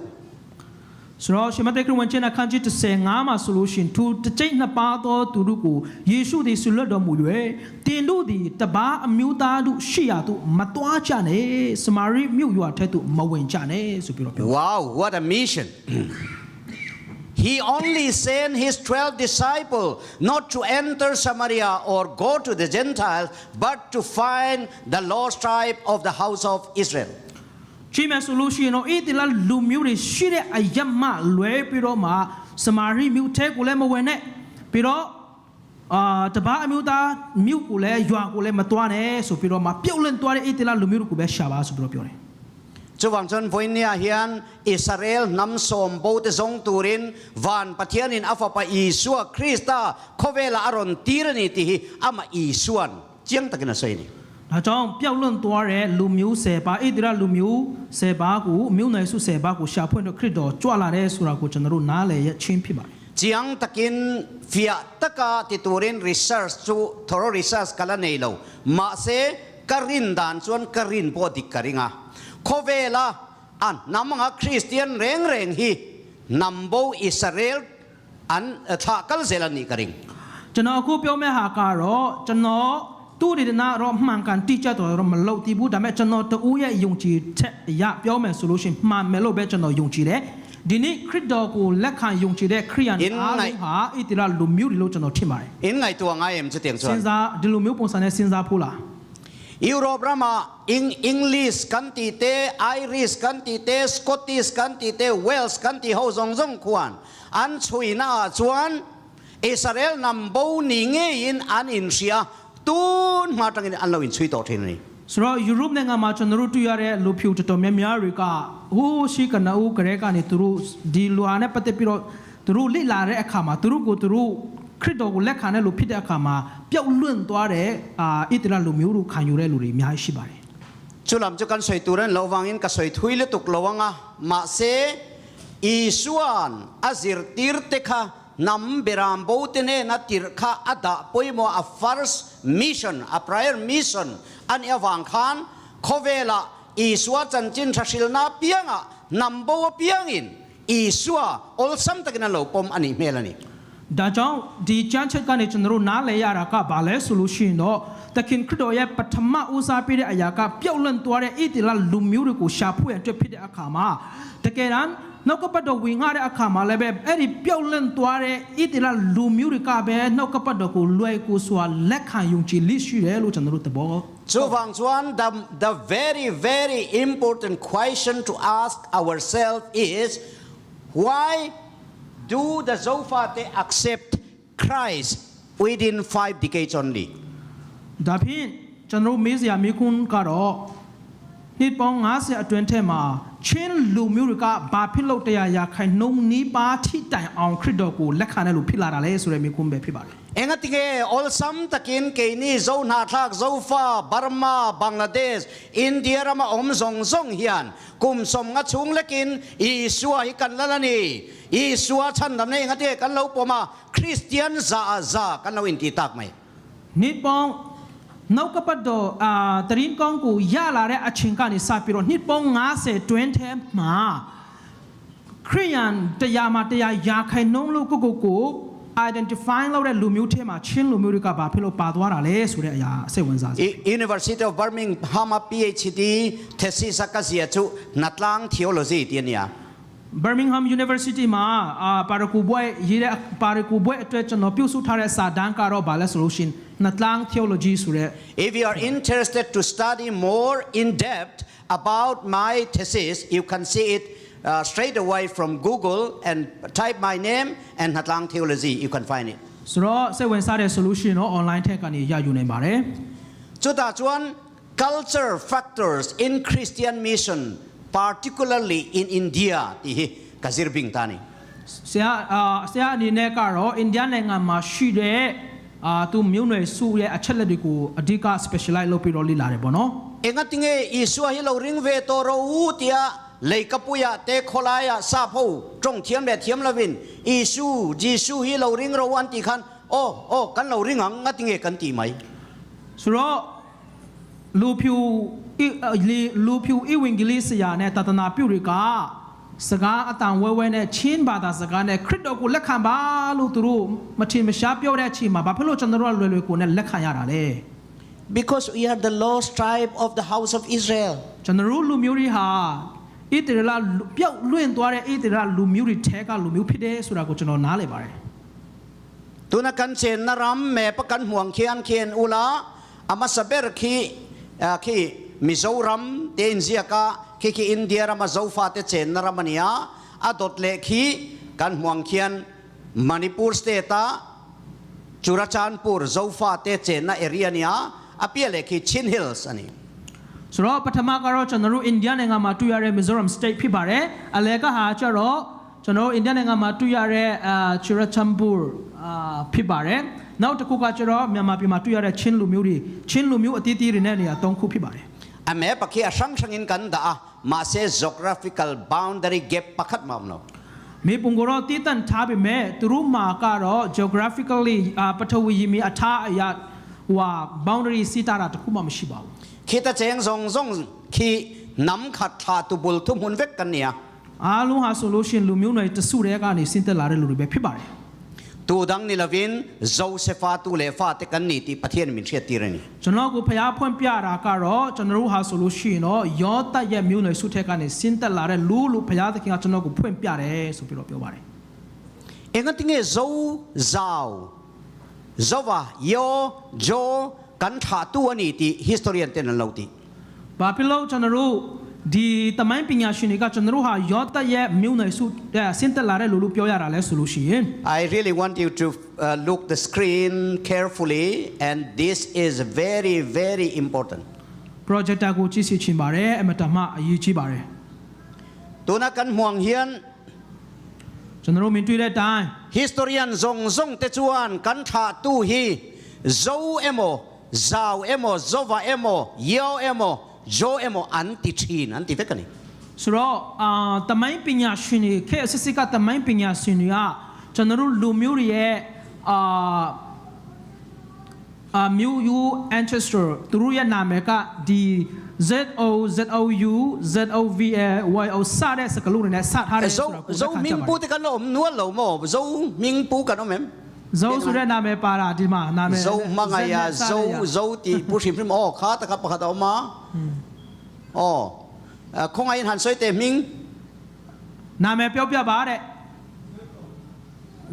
ဆိုတော့ရှင်မသက်ခရစ်ဝင်ကျမ်းအခန်းကြီး35မှာဆိုလို့ရှိရင်သူတစ်ကြိမ်နှစ်ပါးသောသူတို့ကိုယေရှုသည်ဆုလွတ်တော်မူ၍တင်တို့သည်တပါးအမျိုးသားတို့ရှိရာသို့မသွားကြနဲ့စမာရိမြို့ရွာထဲသို့မဝင်ကြနဲ့ဆိုပြီးတော့ပြော Wow, what a mission. He only sent his 12 disciples not to enter Samaria or go to the Gentiles, but to find the lost tribe of the house of Israel. ကြည့်မယ်ဆိုလို့ရှိရင်တော့ဣသရေလလူမျိုးတွေရှိတဲ့အယက်မှလွဲပြီးတော့မှစမာရိမြို့ထဲကိုလည်းမဝင်နဲ့ပြီးတော့အာတပါးအမျိုးသားမြို့ကိုလည်းရွာကိုလည်းမသွားနဲ့ဆိုပြီးတော့မှပြုတ်လွင့်သွားတဲ့ဣသရေလလူမျိုးတွေကိုပဲရှာပါဆိုပြီးတော့ပြောတယ် Chuvang chuan vawinia hian Israel hnam sawm bo te zawng turin van Pathianin a fapa Isua Krista khawvela a rawn tir a ni tih hi amah Isuan chiang takin a sawi a ni. ဒါကြောင့်ပျောက်လွင့်သွားတဲ့လူမျိုး၁၀ပါးဣသရေလလူမျိုး၁၀ပါးကိုမြို့နယ်စု၁၀ပါးကိုရှာဖွင့်တော့ခရစ်တော်ကြွလာတဲ့ဆိုတာကိုကျွန်တော်တို့နားလည်ရချင်းဖြစ်ပါတယ် Chiang takin fiah taka ti turin research chu thorough research ka la nei lo. Mahse Ka rin dan chuan ka rin pawh dik ka ring a. Khawvela a hnam anga Kristian reng reng hi hnam bo Israel an thlah kal zel an nih ka ring. ကျွန်တော်အခုပြောမယ့်ဟာကတော့ကျွန်တော်သူ့ဒေသနာတော့မှန်ကန်တိကျတော်တော့မလုပ်တည်ဘူးဒါပေမဲ့ကျွန်တော်တူရဲ့ယုံကြည်ချက်အရာပြောမယ်ဆိုလို့ရှိရင်မှန်မယ်လို့ပဲကျွန်တော်ယုံကြည်တယ်ဒီနေ့ခရစ်တော်ကိုလက်ခံယုံကြည်တဲ့ခရိယန်အားလုံးဟာဣတိလလူမျိုးတွေလို့ကျွန်တော်ထင်ပါတယ် In ngaihtuah ngai em chutiang chuan. စဉ်းစားဒီလိုမျိုးပုံစံနဲ့စဉ်းစားဖို့လား Europe rama Eng English kan tih te, Irish kan tih te, Scottish kan tih te, Welsh kan tih ho zawng zawng khuan an chhuina ah chuan Israel hnam bo ni ngeiin an inhria tun hma atangin an lo inchhui tawh thin a ni. ဆိုတော့ယူရိုပနိုင်ငံမှာကျွန်တော်တို့တွေ့ရတဲ့လူဖြူတော်တော်များများတွေကဟိုးရှိကနဦးကလေးကနေသူတို့ဒီလူဟာနဲ့ပတ်သက်ပြီးတော့သူတို့လိလာတဲ့အခါမှာသူတို့ကိုသူတို့ခရစ်တော်ကိုလက်ခံတဲ့လူဖြစ်တဲ့အခါမှာပျောက်လွင့်သွားတဲ့အာဣတလလူမျိုးတို့ခံယူတဲ့လူတွေအများကြီးရှိပါတယ် Chu lam chu kan sawi tur an loh vangin ka sawi thui lutuk lo ang a, mahse Isua'n a zirtir te kha hnam beram bo te hnena tirh kha a dah pawimawh a first mission, a prior mission a nih avang khan khawvelah Isua chanchin tha hrilhna apiangah hnam bo apiangin Isua awlsam takin an lo pawm a nih hmel a ni. ဒါကြောင့်ဒီကျမ်းချက်ကနေကျွန်တော်တို့နားလည်ရတာကဘာလဲဆိုလို့ရှိရင်တော့သခင်ခရစ်တော်ရဲ့ပထမဦးစားပေးတဲ့အရာကပျောက်လွင့်သွားတဲ့ဣတိလလူမျိုးတွေကိုရှာဖွေရန်အတွက်ဖြစ်တဲ့အခါမှာတကယ်တမ်းနှုတ်ကပတ်တော်ဝင်ငှတဲ့အခါမှာလည်းပဲအဲ့ဒီပျောက်လွင့်သွားတဲ့ဣတိလလူမျိုးတွေကပဲနှုတ်ကပတ်တော်ကိုလွယ်ကူစွာလက်ခံယုံကြည်လိရှိတယ်လို့ကျွန်တော်တို့သဘော Chuvang chuan the the very very important question to ask ourselves is why do the Zofate accept Christ within 5 decades only? ဒါဖြင့်ကျွန်တော်တို့မေးစရာမေးခွန်းကတော့နှစ်ပေါင်း90အတွင်းထဲမှာချင်းလူမျိုးတွေကဘာဖြစ်လို့တရားရာခိုင်နှုန်းနီးပါးထိတိုင်အောင်ခရစ်တော်ကိုလက်ခံတဲ့လူဖြစ်လာတာလဲဆိုတဲ့မေးခွန်းပဲဖြစ်ပါတယ် Engatinge awlsam takin keini Zo hnahthlak, Zofa, Burma, Bangladesh, India rama awm zawng zawng hian kum 50 chhung lekin Isua hi kan lal a ni. Isua chhandamna engatinge kan lo pawm a, Kristian za ah za kan lo intih tak mai. နှစ်ပေါင်းနောက်ကပတ်တော်အာတရင်ကောင်းကိုရလာတဲ့အချိန်ကနေစပြီးတော့နှစ်ပေါင်း90တွင်းထဲမှာခရိယန်တရားမှာတရားရာခိုင်နှုန်းလို့ကိုကိုကို identify လုပ်တဲ့လူမျိုးထဲမှာချင်းလူမျိုးတွေကဘာဖြစ်လို့ပါသွားတာလဲဆိုတဲ့အရာစိတ်ဝင်စားစရာ University of Birmingham a PhD thesis a ka zia chu Hnatlang Theology tih a nia. Birmingham University မှာအာပါရကူဘွဲရေးတဲ့ပါရကူဘွဲအတွက်ကျွန်တော်ပြုစုထားတဲ့စာတမ်းကတော့ဘာလဲဆိုလို့ရှိရင် Hnatlang Theology ဆိုတဲ့ If you are interested to study more in depth about my thesis, you can see it straight away from Google and type my name and Hnatlang Theology, you can find it. ဆိုတော့စိတ်ဝင်စားတဲ့ solution တော့ online ထက်ကနေရယူနိုင်ပါတယ် Chutah chuan culture factors in Christian mission, particularly in India tih hi ka zir bing ta a ni. ဆရာအာဆရာအနေနဲ့ကတော့အိန္ဒိယနိုင်ငံမှာရှိတဲ့အာသူမျိုးနွယ်စုရဲ့အချက်လက်တွေကိုအဓိက specialize လုပ်ပြီးတော့လေ့လာတယ်ပေါ့နော် Engatinge Isua hi lo ring ve tawh ro u tia leikapuia te khawlaia sap ho tawng thiam leh thiam lovin Isu, Jisu hi lo ring ro an tih khan aw aw kan lo ring ang ngatinge kan tih mai. ဆိုတော့လူဖြူဣလီလူဖြူဣဝင်ဂလိဆရာနဲ့တာသနာပြုတွေကစကားအတန်ဝဲဝဲနဲ့ချင်းဘာသာစကားနဲ့ခရစ်တော်ကိုလက်ခံပါလို့သူတို့မထင်မရှားပြောတဲ့အချိန်မှာဘာဖြစ်လို့ကျွန်တော်တို့ကလွယ်လွယ်ကိုနဲ့လက်ခံရတာလဲ Because we are the lost tribe of the house of Israel. ကျွန်တော်တို့လူမျိုးတွေဟာဣသရေလပျောက်လွင့်သွားတဲ့ဣသရေလလူမျိုးတွေထဲကလူမျိုးဖြစ်တယ်ဆိုတာကိုကျွန်တော်နားလည်ပါတယ် Tuna kan chenna ram map a kan hmuang khian khian ula a hmasa ber khi khi Mizoram te inziak a khi khi India rama Zofa te chenna ram a nia a dawt leh khi kan hmuang khian Manipur state a Churachandpur Zofa te chenna area a nia a piah leh khi Chin Hills a ni. ဆိုတော့ပထမကတော့ကျွန်တော်တို့အိန္ဒိယနိုင်ငံမှာတွေ့ရတဲ့ Mizoram State ဖြစ်ပါတယ်အလဲကဟာကျတော့ကျွန်တော်တို့အိန္ဒိယနိုင်ငံမှာတွေ့ရတဲ့အာ Churachandpur အာဖြစ်ပါတယ်နောက်တစ်ခုကကျတော့မြန်မာပြည်မှာတွေ့ရတဲ့ချင်းလူမျိုးတွေချင်းလူမျိုးအသီးသီးတွေနဲ့နေရာ၃ခုဖြစ်ပါတယ် A map a khi a hrang hrangin kan dah a, mahse geographical boundary gap pakhat mah a awm lo. မေပုံကတော့တည်တံ့ထားပေမဲ့သူတို့မှာကတော့ geographically အာပထဝီယမီအထားအရာဟိုဟာ boundary စီးတာတာတစ်ခုမှမရှိပါဘူး။ Khita cheng zawng zawng khi hnam khat thlahtu bul thuhmun vek kan ni a. အားလုံးဟာဆိုလို့ရှိရင်လူမျိုးနွယ်တစုတည်းကနေဆင်းသက်လာတဲ့လူတွေပဲဖြစ်ပါတယ် Tu dang ni lovin Josefa tu leh fate kan ni tih Pathian min hriattir a ni. ကျွန်တော်ကိုဖျားဖွင့်ပြတာကတော့ကျွန်တော်တို့ဟာဆိုလို့ရှိရင်တော့ယောသတ်ရဲ့မျိုးနွယ်စုထက်ကနေဆင်းသက်လာတဲ့လူလို့ဖျားသခင်ကကျွန်တော်ကိုဖွင့်ပြတယ်ဆိုပြီးတော့ပြောပါတယ် Engatinge Zo Zau Zova Yo Jo kan thlahtu a ni tih historian ten an lo ti. ။ဘာဖြစ်လို့ကျွန်တော်တို့ဒီတမိုင်းပညာရှင်တွေကကျွန်တော်တို့ဟာယောသတ်ရဲ့မျိုးနွယ်စုတဲ့ဆင်းသက်လာတဲ့လူလို့ပြောရတာလဲဆိုလို့ရှိရင် I really want you to look the screen carefully and this is very very important. projector ကိုကြည့်စီချင်ပါတယ်အမတမအရေးကြီးပါတယ် Tuna kan hmuang hian ။ကျွန်တော်တို့မြင်တွေ့တဲ့အတိုင်း historian zawng zawng te chuan kan thlahtu hi Zo emaw, Zau emaw, Zova emaw, Yeo emaw, Jo emaw an ti thin an ti vek a ni. ဆိုတော့အာတမိုင်းပညာရှင်တွေခေတ်အစစ်စစ်ကတမိုင်းပညာရှင်တွေကကျွန်တော်တို့လူမျိုးတွေရဲ့အာအာမျိုးယူ ancestor သူတို့ရဲ့နာမည်ကဒီ Z O Z O U Z O V A Y O စတဲ့စကားလုံးတွေနဲ့စထားတယ် Zo ဆိုတာကို Zo hming pu te kan la awm nual lo maw? Zo hming pu kan awm em? ဇိုဆိုတဲ့နာမည်ပါတာဒီမှာနာမည် Zo hmangaiha Zo Zo tih pu hrim hrim aw kha taka pakhat a awm a aw khawngaihin han sawi teh hming နာမည်ပြောပြပါတဲ့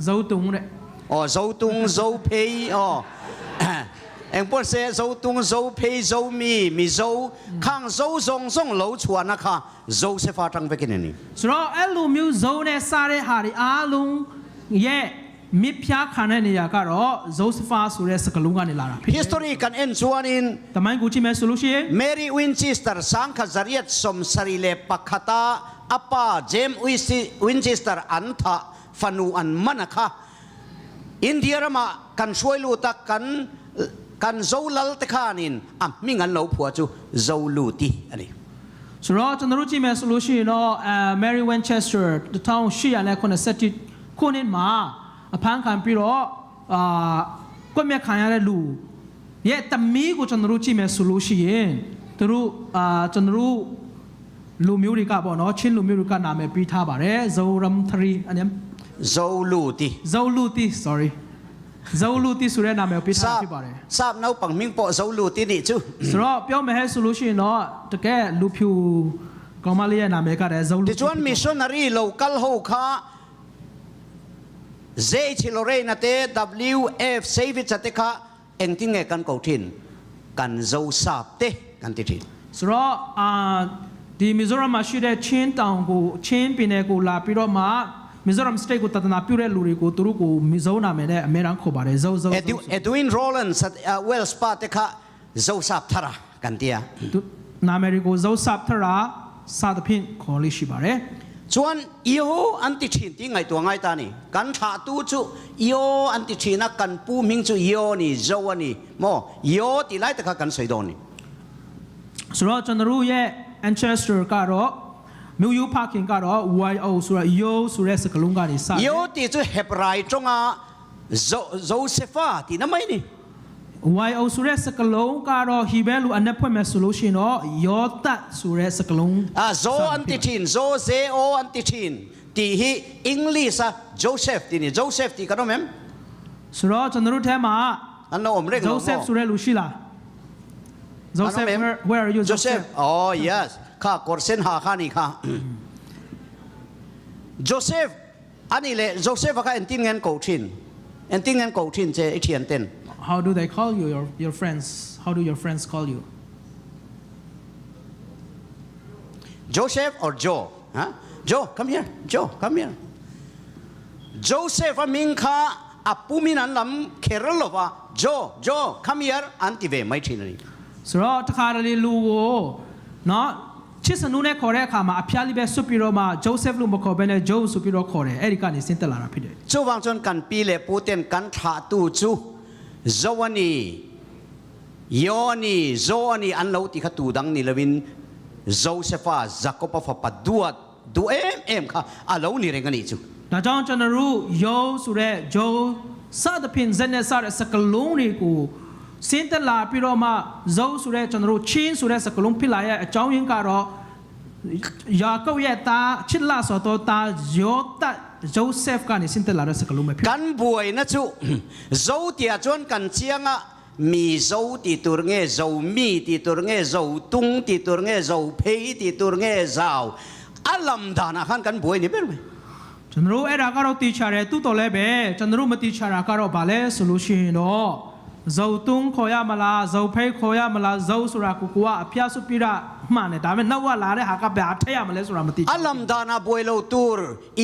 ဇိုတုံတဲ့ aw Zo tung Zo phei aw eng pawh se Zo tung Zo phei Zo mi mi Zo khang Zo zawng zawng lo chhuahna kha Josefa tang vekin a ni. ဆိုတော့အဲ့လိုမျိုးဇုံနဲ့စားတဲ့ဟာတွေအားလုံးရဲ့မြစ်ဖျားခံတဲ့နေရာကတော့ဇိုစဖာဆိုတဲ့စကားလုံးကနေလာတာဖြစ်တယ် History kan en chuanin ။တမိုင်းကိုကြည့်မယ်ဆိုလို့ရှိရင် Mary Winchester 1871a a pa James Winchester an thah fanu an man a kha. India ramah kan hruai lut a kan kan zo lal te khanin a hming an lo phuah chu Zoluti a ni. ဆိုတော့ကျွန်တော်တို့ကြည့်မယ်ဆိုလို့ရှိရင်တော့အဲ Mary Winchester 1881ခုနှစ်မှာအဖမ်းခံပြီးတော့အာကွက်မြက်ခံရတဲ့လူရဲ့တမီးကိုကျွန်တော်တို့ကြည့်မယ်ဆိုလို့ရှိရင်သူတို့အာကျွန်တော်တို့လူမျိုးတွေကပေါ့နော်ချင်းလူမျိုးတွေကနာမည်ပေးထားပါတယ်ဇိုရမ်3အနေ Zoluti. ဇိုလူတီ sorry ဇိုလူတီဆိုတဲ့နာမည်ကိုပေးထားတာ Sap ဖြစ်ပါတယ် sap naupang hming pawh Zoluti nih chu. ဆိုတော့ပြောမယ်ဟဲ့ဆိုလို့ရှိရင်တော့တကယ်လူဖြူကောင်မလေးရဲ့နာမည်ကလည်းဇိုလူတီ Tichuan missionary lo kal ho kha J.H. Lorraine te W.F. Savage te kha engtin nge kan ko thin kan zo sap te kan ti thin. ဆိုတော့အာဒီမီဇိုရမ်မှာရှိတဲ့ချင်းတောင်ကိုချင်းပြည်နယ်ကိုလာပြီးတော့မှမီဇိုရမ် state ကိုတသနာပြုတဲ့လူတွေကိုသူတို့ကိုမီဇိုနာမည်နဲ့အများအားခေါ်ပါတယ်ဇိုဇိုဇို Edwin Rowlands at Wells pa te kha zo sap thara kan tia. သူနာမည်တွေကိုဇိုဆပ်ထရာစသဖြင့်ခေါ်လို့ရှိပါတယ် Chuan Io an ti thin ti ngaihtuah ngai ta ni. Kan thah tu chu Io an ti thin a, kan pu hming chu Io ni, Zo a ni maw? Io tih lai tak kha kan sawi dawn ni. ဆိုတော့ကျွန်တော်တို့ရဲ့ ancestor ကတော့မြို့ယူဖခင်ကတော့ YO ဆိုတာ Yo ဆိုတဲ့စကားလုံးကနေစတယ် Io tih chu Hebrai tawnga Zo Josefa tih na mai ni. YO ဆိုတဲ့စကားလုံးကတော့ Hebrew လူအနက်ဖွင့်မယ်ဆိုလို့ရှိရင်တော့ယောသတ်ဆိုတဲ့စကားလုံး A Zo an ti thin, Zo J-O an ti thin tih hi English a Joseph tih ni. Joseph tih kan awm em? ဆိုတော့ကျွန်တော်တို့ထဲမှာ An lo awm reng lo maw? Joseph ဆိုတဲ့လူရှိလား Joseph An awm em? where are you Joseph oh yes kha kawr sen ha kha ni kha Joseph ani le Joseph kha entin ngen ko thin entin ngen ko thin che i thian ten How do they call you your friends how do your friends call you Joseph or Joe huh? Joe come here Joe come here Joseph a ming kha a pumin an lam kher lova Joe Joe come here an ti ve mai thin ani ဆိုတော့တခါတလေလူကိုနော်ချစ်စနူးနဲ့ခေါ်တဲ့အခါမှာအဖျားလေးပဲဆွတ်ပြီးတော့မှ Joseph လို့မခေါ်ဘဲနဲ့ Joe ဆိုပြီးတော့ခေါ်တယ်အဲ့ဒီကနေဆင်းသက်လာတာဖြစ်တယ် Chuvang chuan kan pi leh pu ten kan thlah tu chu Zo a ni, Yo a ni, Zo a ni an lo ti kha tu dang ni lovin Josefa, Jakob-a fapa duat duh em em kha a lo ni reng a nih chu. ဒါကြောင့်ကျွန်တော်တို့ယောဆိုတဲ့ဂျိုစသဖြင့်ဇက်နဲ့စတဲ့စကလုံးတွေကို ဆင်းသက်လာပြီးတော့မှဇုတ်ဆိုတဲ့ကျွန်တော်တို့ချင်းဆိုတဲ့စကားလုံးဖြစ်လာရဲ့အကြောင်းရင်းကတော့ယာကုပ်ရဲ့သားချစ်လာဆိုတော့သားယောသပ်ဂျိုဆက်ကနေဆင်းသက်လာတဲ့စကားလုံးပဲဖြစ် Kan buaina chu Zo tihah chuan kan chianga mi Zo tih tur nge Zo mi tih tur nge Zo tung tih tur nge Zo phei tih tur nge Zau a lam danah khan kan buai ni ber mai. ကျွန်တော်တို့အဲ့ဒါကတော့တီချာတယ်တူတော်လည်းပဲကျွန်တော်တို့မတီချာတာကတော့ဗာလဲဆိုလို့ရှိရင်တော့ဇုတ်တုံးခေါ်ရမလားဇုတ်ဖိတ်ခေါ်ရမလားဇုတ်ဆိုတာကိုကိုကအဖျားဆုပြရမှန်တယ်ဒါပေမဲ့နောက်ကလာတဲ့ဟာကဗျာထက်ရမလဲဆိုတာမသိ A lam danah buai lo tur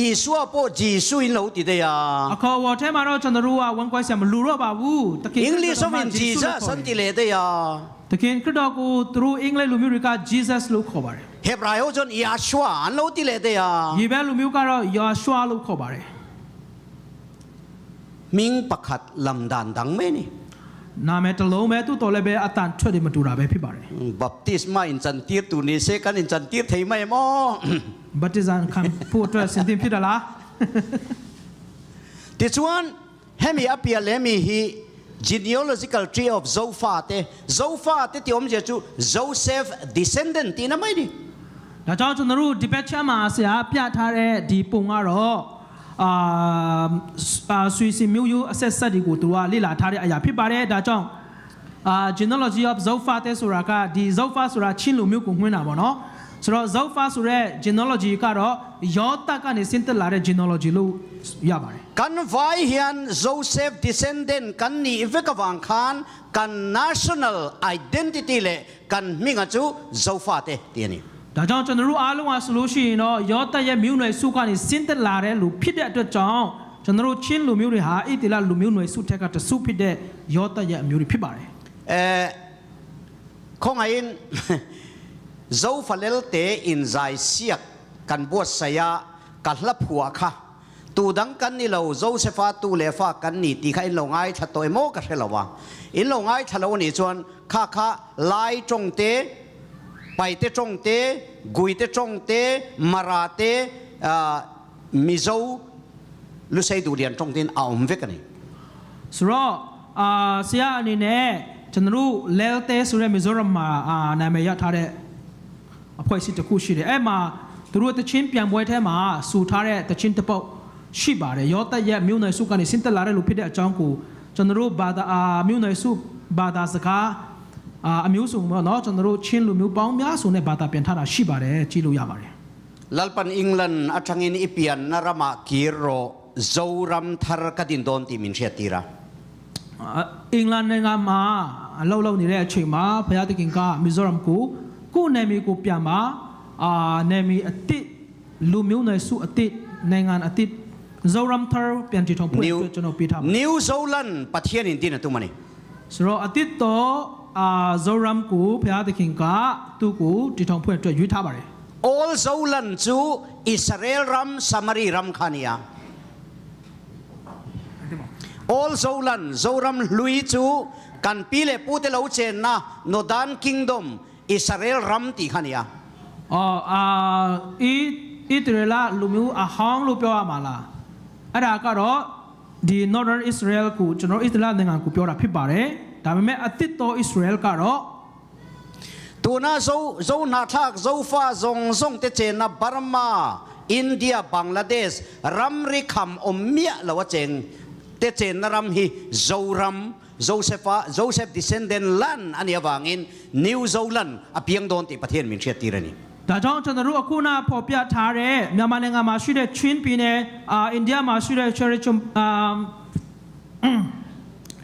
Isua pawh Jesu in lo ti daih a. အခေါ်ဝေါ်ထဲမှာတော့ကျွန်တော်တို့ကဝန်ကွက်ဆရာမလူတော့ပါဘူးတခင် English hovin Jesus an ti leh daih a. တခင်ခရစ်တော်ကိုသူတို့အင်္ဂလိပ်လူမျိုးတွေက Jesus လို့ခေါ်ပါတယ် Hebrai ho chuan Yahshua an lo ti leh daih a. ယေဘဲလူမျိုးကတော့ယောရှွာလို့ခေါ်ပါတယ် Hming pakhat lam dan dang mai ni. နာမည်တစ်လုံးပဲသူ့တော်လည်းပဲအတန်ထွက်တယ်မတူတာပဲဖြစ်ပါတယ် Baptisma in chan tir tur ni se kan in chan tir thei mai maw. ဘတ်တဇန်ခံဖို့အတွက်စင်တင်ဖြစ်တယ်လား Tichuan hemi a pian leh mi hi genealogical tree of Zofa te, Zofa te tih awmzia chu Joseph descendant tihna mai ni. ဒါကြောင့်ကျွန်တော်တို့ဒီဘက်ချမ်းမှာဆရာပြထားတဲ့ဒီပုံကတော့အာအာဆွီစီမျိုးရိုးအဆက်ဆက်တွေကိုသူကလေ့လာထားတဲ့အရာဖြစ်ပါတယ်ဒါကြောင့်အာ genealogy of Zofa တဲ့ဆိုတာကဒီ Zofa ဆိုတာချင်းလူမျိုးကိုညွှန်းတာပေါ့နော်ဆိုတော့ Zofa ဆိုတဲ့ genealogy ကတော့ယောသကနေဆင်းသက်လာတဲ့ genealogy လို့ရပါတယ် Kan vai hian Joseph descendant kan nih vek avang khan kan national identity leh kan hminga chu Zofa te tih a ni. ဒါကြောင့်ကျွန်တော်တို့အားလုံးဟာဆိုလို့ရှိရင်တော့ယောသရဲ့မျိုးနွယ်စုကနေဆင်းသက်လာတဲ့လူဖြစ်တဲ့အတွက်ကြောင့်ကျွန်တော်တို့ချင်းလူမျိုးတွေဟာဣတိလလူမျိုးနွယ်စုထက်ကတစုဖြစ်တဲ့ယောသရဲ့အမျိုးတွေဖြစ်ပါတယ် Eh, khawngaihin Zofalel te inzai siak kan buatsaih a, ka hla phuah kha tu dang kan ni lo, Josefa tu leh fa kan ni tih kha in lo ngaithla tawh emaw ka hre lo a, in lo ngaithla lo anih chuan kha kha Lai tawng te, Paite tawng te, Guite tawng te, Mara te, Mizo Lusei Duhlian tawng tein a awm vek a ni. ဆိုတော့အာဆရာအနေနဲ့ကျွန်တော်တို့လဲတဲဆိုတဲ့မီဇိုရမ်မှာအာနာမည်ရထားတဲ့အဖွဲ့အစည်းတစ်ခုရှိတယ်အဲ့မှာသူတို့တချင်းပြန်ပွဲထဲမှာစူထားတဲ့တချင်းတစ်ပုတ်ရှိပါတယ်ယောသက်ရဲ့မြို့နယ်စုကနေဆင်းသက်လာတဲ့လူဖြစ်တဲ့အကြောင်းကိုကျွန်တော်တို့ဘာသာအာမြို့နယ်စုဘာသာစကားအာအမျိုးစုံပေါ့နော်ကျွန်တော်တို့ချင်းလူမျိုးပေါင်းများစုံနဲ့ဘာသာပြန်ထားတာရှိပါတယ်ကြည့်လို့ရပါတယ် Lalpan England atangin i pianna ramah kir rawh Zoram thar ka din dawn tih min hriattir a. အင်္ဂလန်နိုင်ငံမှာအလုပ်လုပ်နေတဲ့အချိန်မှာဘုရားသခင်ကမီဇိုရမ်ကိုကိုယ့်နယ်မြေကိုပြန်ပါအာနယ်မြေအတစ်လူမျိုးနွယ်စုအတစ်နိုင်ငံအတစ်ဇိုရမ်သာပြန်တည်ထောင်ဖို့ New အတွက်ကျွန်တော်ပေးထားပါ New Zoland Pathian in din a tum a ni. ဆိုတော့အတစ်တော့အာဇိုရမ်ကိုဘုရားသခင်ကသူ့ကိုတည်ထောင်ဖို့အတွက်ရွေးထားပါတယ် Old Zoland chu Israel ram Samari ram kha a ni a. Old Zoland, Zoram hlui chu kan pi leh pu te lo chenna Northern Kingdom, Israel ram tih kha a ni a. အော်အာဣဣသရေလလူမျိုးအဟောင်းလို့ပြောရမှာလားအဲ့ဒါကတော့ဒီ Northern Israel ကိုကျွန်တော်ဣသရေလနိုင်ငံကိုပြောတာဖြစ်ပါတယ်ဒါပေမဲ့အသစ်တော် Israel ကတော့ Tuna Zo Zo hnahthlak Zofa zawng zawng te chenna Burma, India, Bangladesh ramri kham awm miah lo a cheng te chenna ram hi Zoram, Joseph-a Joseph descendant lan a nih avangin New Zoland a piang dawn tih Pathian min hriat tir a ni. ဒါကြောင့်ကျွန်တော်တို့အခုနပေါ်ပြထားတဲ့မြန်မာနိုင်ငံမှာရှိတဲ့ Chin ပြည်နယ်အာအိန္ဒိယမှာရှိတဲ့ Cherry အာ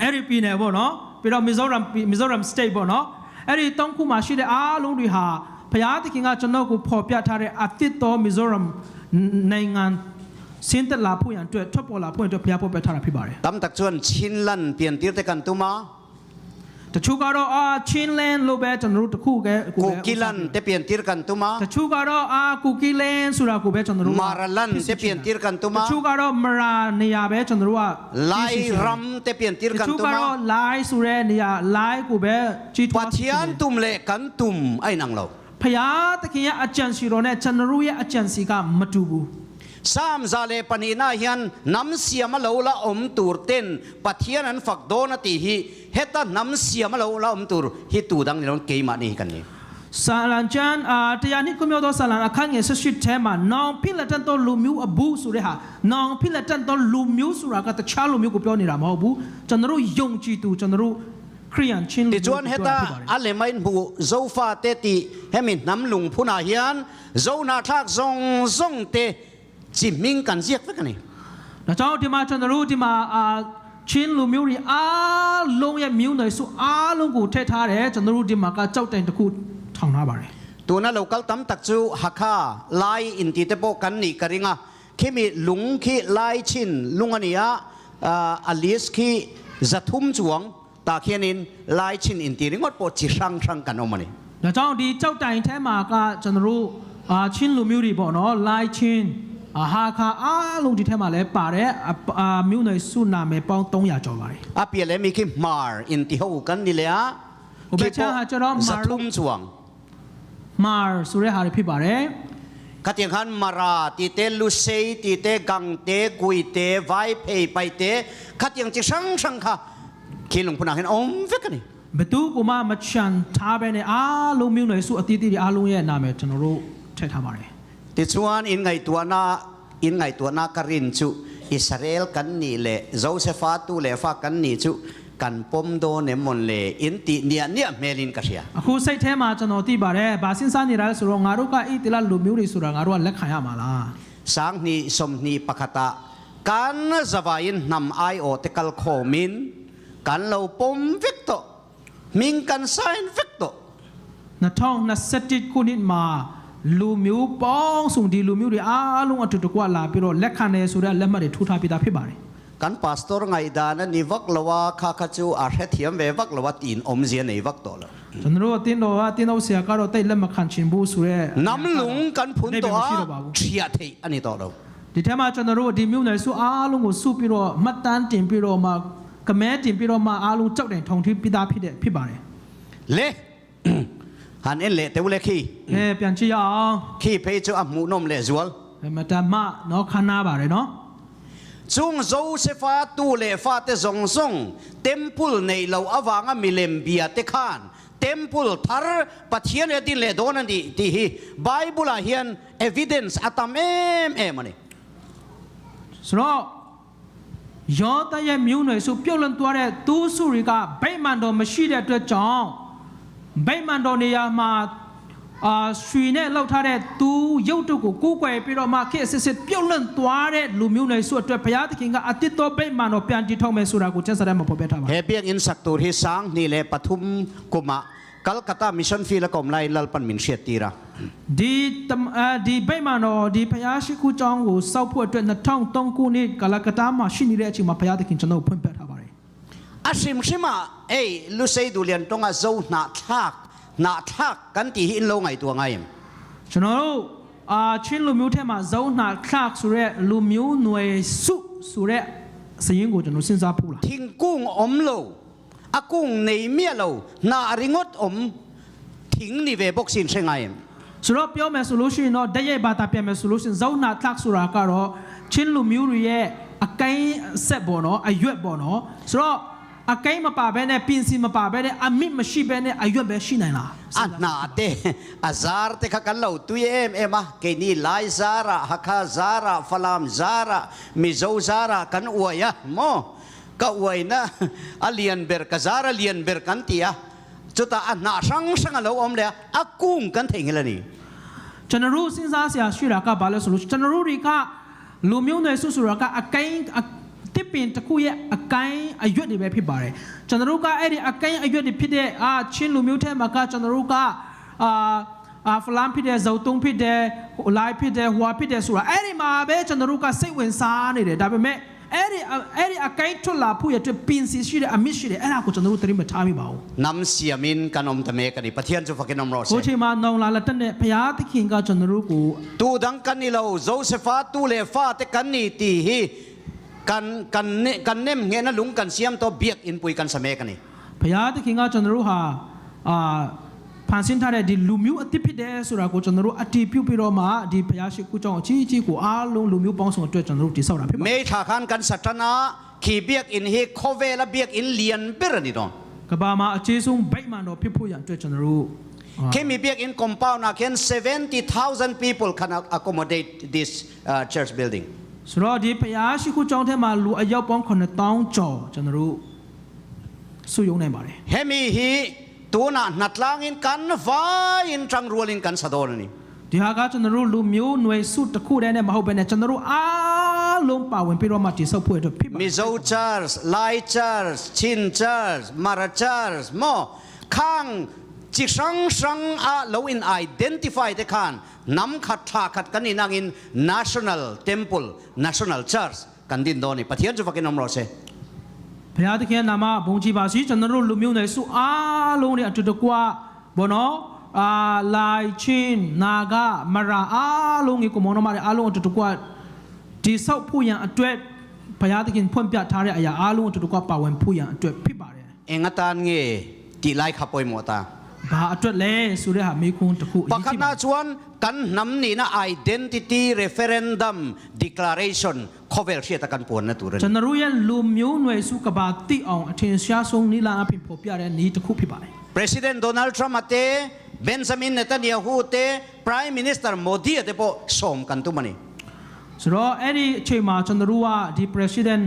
အဲ့ဒီပြည်နယ်ပေါ့နော်ပြီးတော့ Mizoram Mizoram State ပေါ့နော်အဲ့ဒီတောင်းခုမှာရှိတဲ့အားလုံးတွေဟာဘုရားသခင်ကကျွန်တော်ကိုဖော်ပြထားတဲ့အသစ်တော် Mizoram နိုင်ငံဆင်းသက်လာဖို့ရန်အတွက်ထွက်ပေါ်လာဖို့ရန်အတွက်ဘုရားဖော်ပြထားတာဖြစ်ပါတယ် Tam tak chuan Chinland pian tir te kan tum a. တချို့ကတော့အာ Chinland လို့ပဲကျွန်တော်တို့တခုကဲကိုပဲ Kukiland te pian tir kan tum a. တချို့ကတော့အာကူကီလန်ဆိုတာကိုပဲကျွန်တော်တို့က Maraland te pian tir kan tum တ a. ချို့ကတော့မရာနေရာပဲကျွန်တော်တို့က Lai ram te pian tir တ kan tum ချို့ကတော့ a. လိုင်းဆိုတဲ့နေရာလိုင်းကိုပဲကြီးထွား Pathian tum leh kan tum a inang lo. ဖျားသခင်ရဲ့အကြံစီတော်နဲ့ကျွန်တော်တို့ရဲ့အကြံစီကမတူဘူး။ Salm 102 ah hian hnam siama lo la awm tur ten Pathian an fak dawn a tih hi heta hnam siama lo la awm tur hi tu dang ni loin keimahni hi kan ni. Salan chan a tia ni kumyo do salan a khan nge se shit the ma nong phi la tan to lu myu a bu su re ha nong phi la tan to lu myu su ra ka ta cha lu myu ku pyo ni ra ma bu chan ru yong chi tu chan ru Krian chin lu myu Tichuan ku pyo ra heta phi ba re. a lemain hmu Zofate tih hemi hnam lungphunah hian Zohnahthlak zawng zawng te chi hming kan ziak vek a ni. Na chau tima chandaru tima a Chin lu miu ri a long ye miu nei su a lung ku the tha re chandaru tima ka chau teng ku thang na ba re. Tuna lo kal tam tak chu Hakha, Lai inti te pawh kan nih ka ring a, khimi lung khi Lai Chin lung a ni a, a list khi 300 chuang Tah khianin Lai Chin inti ringawt pawh chi hrang hrang kan awm a ni. Na chang di chau tai the ma ka chanru a Chin lu miu ri bo no Lai Chin a ha kha a lung di the ma le pa re a miu nei su na me pong tong ya chaw ba re. A piah leh mi khi Hmar inti ho kan ni leh a, khi pawh 300 chuang. Mar sure ha ri phi ba re. Khatiang khan Mara ti te, Lusei ti te, Gang te, Kui te, Vai phei pai te, khatiang chi hrang hrang kha khi lungphunah hian a awm vek a ni. Betu kuma machian tha be ne a lung miu nei su ati ti a lung ye na me chan ru the tha ma re. Tichuan in ngaihtuahna in ngaihtuahna ka rin chu Israel kan nih leh Josefa tu leh fa kan nih chu kan pawm dawn em mawn le in tih niah niah hmelin ka hria. A khu sei the ma chan aw ti ba re ba sin sa ni ral su ro nga ru ka i tila lu miu ri su ra nga ru a lek khai a ma la. 2021 ah kan zavaiin hnam aiawh te kal khawmin kan lo pawm vek tawh, hming kan sign vek tawh. Na thawng na setit kunit ma lu miu pawng sung di lu miu ri a lung a tu tu kwa la pi ro lekha ne su re lema ri thu tha pi ta phi ba re. Kan pastor ngaihdan a ni vak lo a, kha kha chu a hrethiam ve vak lo a tiin awmzia nei vak tawh lo. Chan ro tin ro a tin o sia ka ro tei lema khan chin bu su re Nam lung kan phun tawh a, thiah theih a ni tawh lo. Ti thema chan ro di miu nei su a lung u su pi ro mat tan tin pi ro ma ka me tin pi ro ma a lung chau deng thong thi pi da phi de phi ba re. Le han en leh teuh le khi. He pian chi ya. Khi phei chu a hmuhnawm leh zual. He ma ta ma no khana ba re no. Chung Josefa tu leh fate zawng zawng temple neih loh avanga milem bia te khan temple thar Pathian leh din leh dawn a ni tih hi Bible ah hian evidence a tam em em a ni. Sro ယောသရဲ့မျိုးနွယ်စုပြုတ်လွန်သွားတဲ့သူစုတွေကဗိမာန်တော်မရှိတဲ့အတွက်ကြောင့်ဗိမာန်တော်နေရာမှာအာရွှေနဲ့လှုပ်ထားတဲ့သူရုပ်တုကိုကိုးကွယ်ပြီးတော့မှခေတ်စစ်စစ်ပြုတ်လွန်သွားတဲ့လူမျိုးနွယ်စုအတွက်ဘုရားသခင်ကအတ္တတော်ဗိမာန်တော်ပြန်တည်ထောင်မယ်ဆိုတာကိုကျမ်းစာထဲမှာဖော်ပြထားပါတယ် He biakinn sak tur hi 2003 kumah Calcutta Mission Field a kawm laiin Lalpan min hriat tir a. ဒီတမဒီဗိမာန်တော်ဒီဘုရားရှိခိုးကျောင်းကိုစောက်ဖို့အတွက်2003ခုနှစ်ကာလကတားမှာရှိနေတဲ့အချိန်မှာဘုရားသခင်ကျွန်တော်ကိုဖွင့်ပြထားပါတယ် A hrim hrim ah ei Lusei Duhlian tawnga Zo hnahthlak hnahthlak kan tih hi in lo ngaihtuah ngai em? ကျွန်တော်တို့အာချင်းလူမျိုးထဲမှာဇုံနာခလဆိုတဲ့လူမျိုးနွယ်စုဆိုတဲ့စရင်ကိုကျွန်တော်စဉ်းစားဖို့လား Thingkung awm lo, a kung nei miah lo, hnah ringawt awm thing ni ve bawk si in hre ngai em? ဆိုတော့ပြောမယ်ဆိုလို့ရှိရင်တော့တရက်ဘာသာပြန်မယ်ဆိုလို့ရှိရင်ဇုံနာခလဆိုတာကတော့ချင်းလူမျိုးတွေရဲ့အကိုင်းဆက်ပေါ့နော်အရွက်ပေါ့နော်ဆိုတော့အကိုင်းမပါဘဲနဲ့ပြင်စီမပါဘဲနဲ့အမိမရှိဘဲနဲ့အရွက်ပဲရှိနိုင်လား A hnah te, a zar te kha kan lo tui em em a, keini Lai zarah, Hakha zarah, Falam zarah, Mizo zarah kan uai a maw? Ka uaina a lian ber, ka zar a lian ber kan ti a, chutah a hnah hrang hrang a lo awm leh a, a kung kan theihnghilh a ni. ကျွန်တော်တို့စဉ်းစားစရာရှိတာကဘာလဲဆိုလို့ကျွန်တော်တို့တွေကလူမျိုးနွယ်စုဆိုတာကအကိုင်းတစ်ပင်တစ်ခုရဲ့အကိုင်းအရွက်တွေပဲဖြစ်ပါတယ်ကျွန်တော်တို့ကအဲ့ဒီအကိုင်းအရွက်တွေဖြစ်တဲ့အာချင်းလူမျိုးထဲမှာကကျွန်တော်တို့ကအာအာဖလန်ဖြစ်တဲ့ဇောတုံးဖြစ်တဲ့လိုက်ဖြစ်တဲ့ဟွာဖြစ်တဲ့ဆိုတာအဲ့ဒီမှာပဲကျွန်တော်တို့ကစိတ်ဝင်စားနေတယ်ဒါပေမဲ့အဲ့ဒီအဲ့ဒီအကိုင်းထွက်လာဖို့ရတဲ့ပင်စီရှိတဲ့အမစ်ရှိတယ်အဲ့ဒါကိုကျွန်တော်တို့သတိမထားမိပါဘူး Hnam siamin kan awm ta mek a ni. Pathian chu fakin awm rawh se. ကိုချိန်မှာနောင်လာလက်တက်နဲ့ဘုရားသခင်ကကျွန်တော်တို့ကို Tu dang kan ni lo, Josefa tu leh fa te kan ni tih hi kan kan kan nem nghehna lung kan siam tawh biak inpui kan sa mek a ni. ဘုရားသခင်ကကျွန်တော်တို့ဟာအာ ဖန်ဆင်းထားတဲ့ဒီလူမျိုးအသစ်ဖြစ်တယ်ဆိုတာကိုကျွန်တော်တို့အတီးပြုတ်ပြီးတော့မှဒီဘုရားရှိခိုးကျောင်းအကြီးကြီးကိုအားလုံးလူမျိုးပေါင်းစုံအတွက်ကျွန်တော်တို့တည်ဆောက်တာဖြစ်ပါတယ် May thla khan kan sa tan a, khi biakinn hi khawvela biakinn lian ber a ni dawn. ကမ္ဘာမှာအကြီးဆုံးဗိမာန်တော်ဖြစ်ဖို့ရန်အတွက်ကျွန်တော်တို့အာ Khemi biakinn compound ah khian 70,000 people can accommodate this church building. ဆိုတော့ဒီဘုရားရှိခိုးကျောင်းထဲမှာလူအယောက်ပေါင်း9000ကျော်ကျွန်တော်တို့စုယုံနိုင်ပါတယ် Hemi hi tunah hnatlangin kan vaiin tangrualin kan sa dawn a ni. ဒီဟာကကျွန်တော်တို့လူမျိုးနွယ်စုတစ်ခုတည်းနဲ့မဟုတ်ဘဲနဲ့ကျွန်တော်တို့အားလုံးပါဝင်ပြီးတော့မှတည်ဆောက်ဖို့အတွက်ဖြစ်ပါတယ် Mizo Church, Lai Church, Chin Church, Mara Church maw khang chi hrang hrang a lo in identify te khan hnam khat thla khat kan inangin National Temple, National Church kan din dawn a ni. Pathian chu fakin awm rawh se. ဘုရားသခင်နာမဘုန်းကြီးပါစီကျွန်တော်တို့လူမျိုးနွယ်စုအားလုံးနဲ့အတူတကွဘောနော်အာလိုက်ချင်းနာဂမရာအားလုံးကြီးကိုမောင်နှမတွေအားလုံးအတူတကွတည်ဆောက်ဖို့ရန်အတွက်ဘုရားသခင်ဖွင့်ပြထားတဲ့အရာအားလုံးအတူတကွပါဝင်ဖို့ရန်အတွက်ဖြစ်ပါတယ် Eng atan nge tih lai kha pawimawh ta. ဘာအတွက်လဲဆိုတဲ့ဟာမေးခွန်းတစ်ခုအရေးကြီးပါ Pakhatna chuan kan hnam nihna identity referendum declaration khawvel hriata kan puanna tur a ni. ကျွန်တော်တို့ရဲ့လူမျိုးနွယ်စုကဘာတိအောင်အထင်ရှားဆုံးနိလန်အဖြစ်ပေါ်ပြတဲ့ဤတစ်ခုဖြစ်ပါတယ် President Donald Trump a te, Benjamin Netanyahu te, Prime Minister Modi a te pawh sawm kan tum a ni. ဆိုတော့အဲ့ဒီအချိန်မှာကျွန်တော်တို့ကဒီ president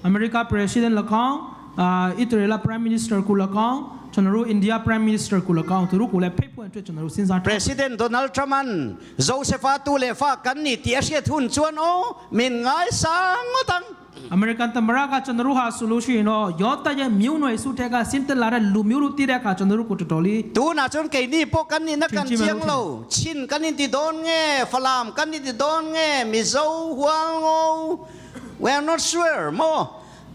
America president ၎င်းအာ Israel prime minister ကို၎င်းကျွန်တော်တို့ India prime minister ကို၎င်းသူတို့ကိုလည်းဖိတ်ဖွင့်အတွက်ကျွန်တော်တို့စဉ်းစားထား President Donald Trump an Josepha tu leh fa kan ni tih a hriat hun chuan aw min ngaisang ngawt ang. American သမ္မတကကျွန်တော်တို့ဟာဆိုလို့ရှိရင်တော့ရောတရဲ့မြို့နွယ်စုထက်ကဆင်းသက်လာတဲ့လူမျိုးတို့တည်တဲ့အခါကျွန်တော်တို့ကိုတော်တော်လေး Tunah chuan keini pawh kan nihna kan chiang lo, Chin kan inti dawn nge, Falam kan inti dawn nge, Mizo, Hualngo, we are not sure maw,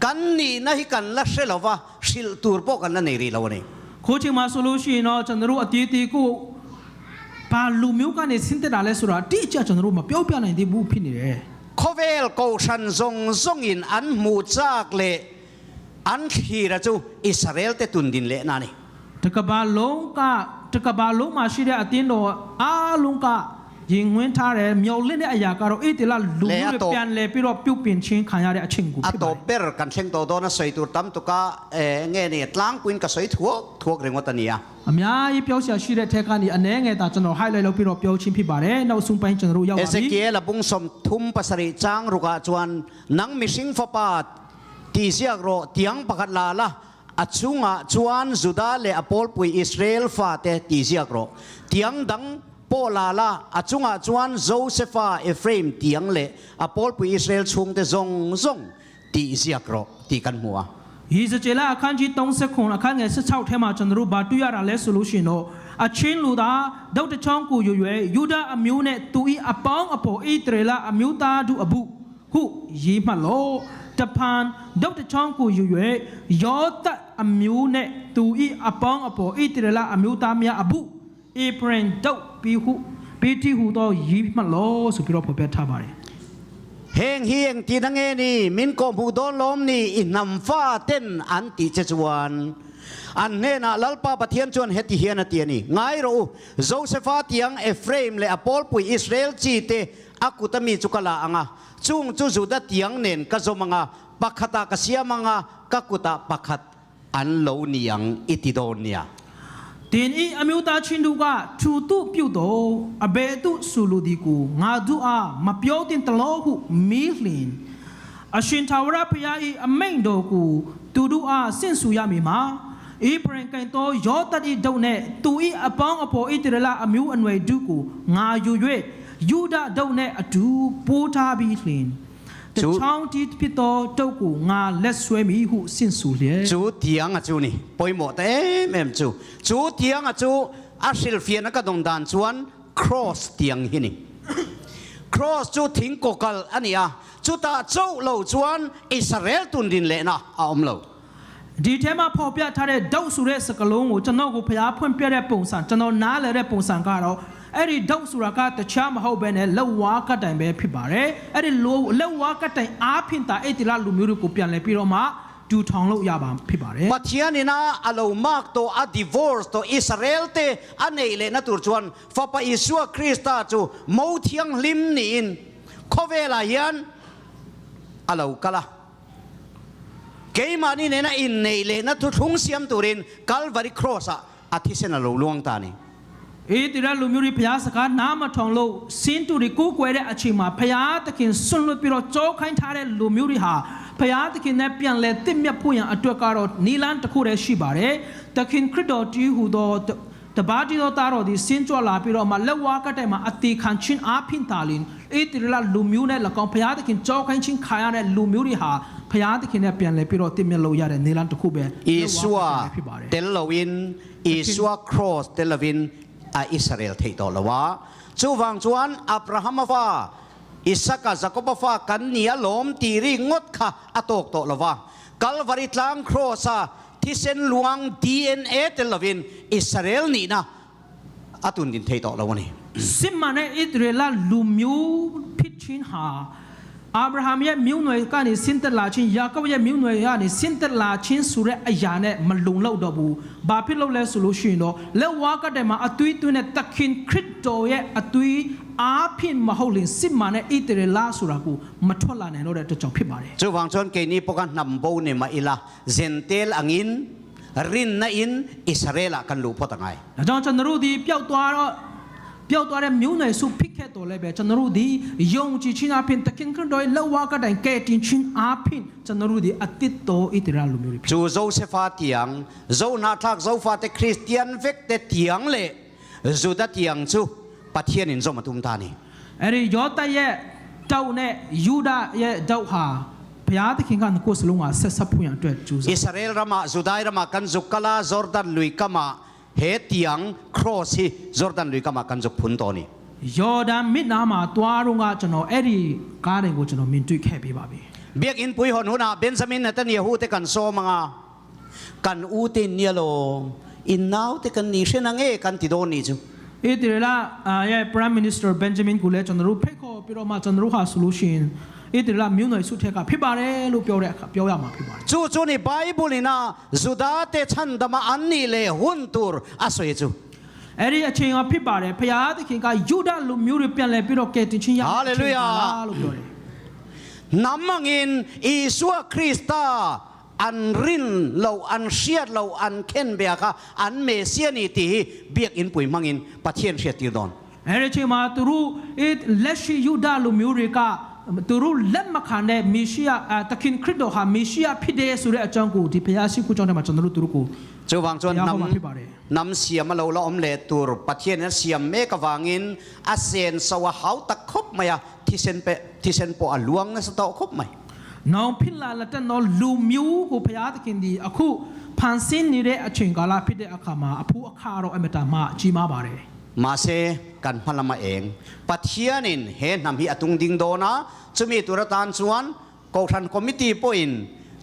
kan nihna hi kan la hre lo va, hrilh tur pawh kan la nei rih lo a ni. ခိုးချိန်မှာဆိုလို့ရှိရင်တော့ကျွန်တော်တို့အတီးတီကိုဘာလူမျိုးကနေဆင်းသက်တာလဲဆိုတာအတိအကျကျွန်တော်တို့မပြောပြနိုင်သေးဘူးဖြစ်နေတယ် Khawvel kohhran zawng zawngin an hmuh chak leh an thlir a chu Israel te tun din lehna a ni. တကဘာလုံးကတကဘာလုံးမှာရှိတဲ့အတင်းတော်အားလုံးကရင်ဝင်ထားတယ်မြော်လင့်တဲ့အရာကတော့အေးတလာလူမျိုးတွေပြန်လဲပြီးတော့ပြုတ်ပင်ချင်းခံရတဲ့အချိန်ကို A ဖြစ်ပါတယ် tawp ber kan thleng tawh dawn a sawi tur tam tuk a nge ni tlangpuiin ka sawi thuak thuak ringawt a ni a. အများကြီးပြောဆရာရှိတဲ့ထက်ကနေအနှဲငယ်တာကျွန်တော် highlight လုပ်ပြီးတော့ပြောချင်းဖြစ်ပါတယ်နောက်ဆုံးပိုင်းကျွန်တော်တို့ရောက်ပါပြီ Ezekiel a bung sawmthum pasarih chang rukah chuan nang mihring fapa tih ziak rawh tiang pakhat la la, a chungah chuan Judah leh a pawlpui Israel fate tih ziak rawh. Tiang dang pawh la la, a chungah chuan Josepha, Ephraim tiang leh a pawlpui Israel chhungte zawng zawng tih ziak rawh tih kan hmu a. ယေဇကျေလအခန်းကြီး30ခုအခန်းငယ်16ထဲမှာကျွန်တော်တို့ဗာတွေ့ရတာလဲဆိုလို့ရှိရင်တော့အချင်းလူသားဒုတ်တချောင်းကိုရွရွယ်ယူဒအမျိုးနဲ့သူဤအပေါင်းအပေါ်ဣသရေလအမျိုးသားတို့အဘုဟုရေးမှတ်လောတဖန်ဒုတ်တချောင်းကိုရွရွယ်ယောသတ်အမျိုးနဲ့သူဤအပေါင်းအပေါ်ဣသရေလအမျိုးသားများအဘုဧဖရင်ဒုတ်ပြီးဟုပေတိဟုသောရေးမှတ်လောဆိုပြီးတော့ဖော်ပြထားပါတယ် Heng hi eng ti na nge ni, min kawh hmuh dawn lawm ni, i hnam fa ten an tih che chuan an hnenah Lalpa Pathian chuan heti hian a ti a ni, Ngai rawh u, Josepha tiang Ephraim leh a pawlpui Israel chi te a kut a mi chu ka la ang a, chung chu Juda tiang nen ka zawm ang a, pakhatah ka siam ang a, ka kutah pakhat an lo ni ang i ti dawn nia. တင်ဤအမျိုးသားချင်းတို့ကထူတုပြုတ်တော်အဘယ်သူဆူလူဒီကိုငါတို့အားမပြောတင်တလို့ဟုမီးလျင်အရှင်သာဝရဖျားဤအမိန့်တော်ကိုသူတို့အားဆင့်ဆူရမည်မှာဧဖရင်ကန်တော်ယောသတ်ဤဒုတ်နှင့်သူဤအပေါင်းအဖော်ဣတရလအမျိုးအနွယ်တို့ကိုငါယူ၍ယူဒဒုတ်နှင့်အတူပိုးထားပြီးလျင်တချောင်းတီးဖြစ်သောဒုတ်ကိုငါလက်ဆွဲမည်ဟုဆင့်ဆူလျက် Chu tiang a chu ni, pawimawh ta em em chu. Chu tiang a chu a hrilhfiahna ka dawng dan chuan cross tiang hi ni. Cross chu thing kaw kal a ni a, chutah chauh lo chuan Israel tun din lehna a awm lo. ဒီထဲမှာဖော်ပြထားတဲ့ဒုတ်ဆိုတဲ့စကားလုံးကိုကျွန်တော်ကိုဖျားဖွင့်ပြတဲ့ပုံစံကျွန်တော်နားလည်တဲ့ပုံစံကတော့အဲ့ဒီဒုတ်ဆိုတာကတခြားမဟုတ်ဘဲနဲ့လက်ဝါးကတ်တိုင်ပဲဖြစ်ပါတယ်အဲ့ဒီလိုလက်ဝါးကတ်တိုင်အားဖြင့်တာအဲ့ဒီလလူမျိုးတွေကိုပြန်လဲပြီးတော့မှ တူထောင်လို့ရပါဖြစ်ပါတယ် Pathian ina a lo mark tawh a divorce tawh Israel te a neih lehna tur chuan Fapa Isua Krista chu mo thianghlim niin khawvelah hian a lo kal a. Keimahni nena inneih lehna thuthlung siam turin Kalvari Cross ah a thisen a lo luang ta a ni. ဣသရေလလူမျိုးတွေဖျားစကားနားမထောင်လို့စင်းတူတွေကိုးကွယ်တဲ့အချိန်မှာဖျားသခင်ဆွန့်လွတ်ပြီးတော့ကြောခိုင်းထားတဲ့လူမျိုးတွေဟာဖျားသခင်နဲ့ပြန်လဲတင့်မြတ်ဖို့ရန်အတွက်ကတော့နီလန်းတစ်ခုတည်းရှိပါတယ်။သခင်ခရစ်တော်တည်ဟူသောတပါးတည်းသောသားတော်သည်ဆင်းကြွလာပြီးတော့မှလက်ဝါးကတိုင်မှာအသေးခံခြင်းအဖင်တာလင်ဣသရေလလူမျိုးနဲ့၎င်းဖျားသခင်ကြောခိုင်းခြင်းခံရတဲ့လူမျိုးတွေဟာဖျားသခင်နဲ့ပြန်လဲပြီးတော့တင့်မြတ်လို့ရတဲ့နီလန်းတစ်ခုပဲ Isua ဖြစ်ပါတယ် tel loin Isua cross tel lovin a Israel thei tawh lo a. Chuvang chuan Abrahama fa, Isaka, Jakoba fa kan ni a lawm tih ri ngawt kha a tawk tawh lo va. Kalvari tlang cross a thisen luang DNA tel lovin Israel nihna a tun din thei tawh lo a ni. စစ်မှန်တဲ့ဣသရေလလူမျိုးဖြစ်ခြင်းဟာအာဗြဟံရဲ့မျိုးနွယ်ကနေဆင်းသက်လာခြင်းယာကုပ်ရဲ့မျိုးနွယ်ကနေဆင်းသက်လာခြင်းဆိုတဲ့အရာနဲ့မလုံလောက်တော့ဘူး။ဘာဖြစ်လို့လဲဆိုလို့ရှိရင်တော့လက်ဝါးကတည်းမှာအသွေးသွင်းတဲ့သခင်ခရစ်တော်ရဲ့အသွေးအားဖြင့်မဟုတ်လင်စစ်မှန်တဲ့ဣသရေလဆိုတာကိုမထွက်လာနိုင်တော့တဲ့အတွက်ကြောင့်ဖြစ်ပါတယ် Chuvang chuan keini pawh kha hnam bo ni mah ila, Zentel angin rinna in Israel ah kan luh phawt a ngai. ။ဒါကြောင့်ကျွန်တော်တို့ဒီပျောက်သွားတော့ပျောက်သွားတဲ့မျိုးနွယ်စုဖြစ်ခဲ့တော်လဲပဲကျွန်တော်တို့ဒီယုံကြည်ခြင်းအပြင်သခင်ခရစ်တော်ရဲ့လက်ဝါးကတိုင်ကဲတင်ခြင်းအပြင်ကျွန်တော်တို့ဒီအတစ်တော်ဣသရေလလူမျိုးတွေဖြစ် Chu Josefa tiang, Zohnahthlak Zofate Kristian vek te tiang leh Juda tiang chu Pathian in zawm a tum ta a ni. အဲ့ဒီယောသပ်ရဲ့တောက်နဲ့ယူဒရဲ့တောက်ဟာဘုရားသခင်ကကိုယ်စလုံးကဆက်ဆက်ဖို့ရန်အတွက်ကြိုးစား Israel ramah Judai ramah kan zuk kal a, Jordan lui kamah he tiang cross hi Jordan lui kamah kan zuk phun tawh a ni. ယော်ဒန်မြစ်နားမှာတွားတော့ကကျွန်တော်အဲ့ဒီကားတွေကိုကျွန်တော်မြင်တွေ့ခဲ့ပြီးပါပြီ Biakinn pui hawn hunah Benjamin Netanyahu te kan sawm anga kan u te in nia lo, in nau te kan ni hre na nge kan ti dawn nih chu. ဣသရေလရဲ့ Prime Minister Benjamin ကိုလည်းကျွန်တော်တို့ဖိတ်ခေါ်ပြီးတော့မှကျွန်တော်တို့ဟာ solution ဣသရေလမျိုးနွယ်စုထက်ကဖြစ်ပါတယ်လို့ပြောတဲ့အခါပြောရမှာဖြစ်ပါတယ် Chu chu ni Bible ina Juda te chhandama an nih leh hun tur a sawi chu. အဲ့ဒီအချိန်ကဖြစ်ပါတယ်ဖျားသခင်ကယူဒလူမျိုးတွေပြန်လည်ပြီးတော့ကယ်တင်ခြင်းရ Hallelujah လို့ပြောတယ် Hnam angin Isua Krista an rin lo, an hriat lo, an khen bia kha an Messiah ni tih hi Biakinn pui hmangin Pathian hriat tir dawn. အဲ့ဒီအချိန်မှာသူတို့အဲလက်ရှိယူဒလူမျိုးတွေကသူတို့လက်မခံတဲ့မေရှိယအဲသခင်ခရစ်တော်ဟာမေရှိယဖြစ်တယ်ဆိုတဲ့အကြောင်းကိုဒီဖျားရှိခိုးကြောင်းထဲမှာကျွန်တော်တို့သူတို့ကို Chuvang chuan Bia hnam ho ma phi pare. hnam siam a lo la awm leh tur Pathian in a siam mek avangin a sen so a hau tak khawp mai a, thisen pe thisen pawh a luang nasa tawh khawp mai. နောင်ဖြစ်လာလက်တဲ့နော်လူမျိုးကိုဖျားသခင်ဒီအခုဖန်ဆင်းနေတဲ့အချိန်ကာလဖြစ်တဲ့အခါမှာအဖိုးအခါတော့အမတန်မှကြီးမားပါတယ် Mahse kan hma lama eng Pathianin he hnam hi a tung ding dawn a, chumi tur atan chuan Kohhran Committee pawhin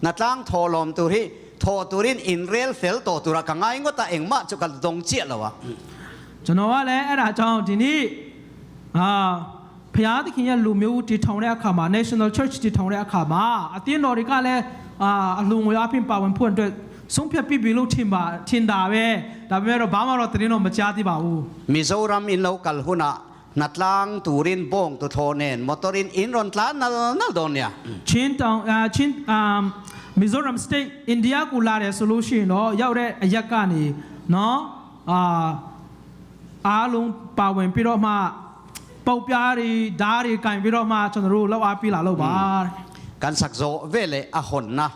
Hnatlang thawhlawm tur hi thawh turin inrel fel tawh tura ka ngai ngawt a, engmah chu ka dawng chiah lo a. ကျွန်တော်ကလည်းအဲ့ဒါကြောင့်ဒီနေ့အာဖျားသခင်ရဲ့လူမျိုးတည်ထောင်တဲ့အခါမှာ National Church တည်ထောင်တဲ့အခါမှာအသင်းတော်တွေကလည်းအာအလူငွေအပြင်ပါဝင်ဖို့အတွက်ဆုံးဖြတ်ပြီးပြီလို့ထင်ပါထင်တာပဲဒါပေမဲ့တော့ဘာမှတော့သတင်းတော့မကြားသေးပါဘူး Mizoram in lo kal hunah hnatlang turin bawng tu thaw nen motor in in rawn tlan nal nal dawn nia. ချင်းတောင်အာချင်းအာ Mizoram State India ကိုလာတယ်ဆိုလို့ရှိရင်တော့ရောက်တဲ့အရက်ကနေနော်အာအားလုံးပါဝင်ပြီးတော့မှပုတ်ပြားတွေဓားတွေကင်ပြီးတော့မှကျွန်တော်တို့လောက်အားပေးလာလို့ပါတဲ့ Kan sak zawh veleh a hawnna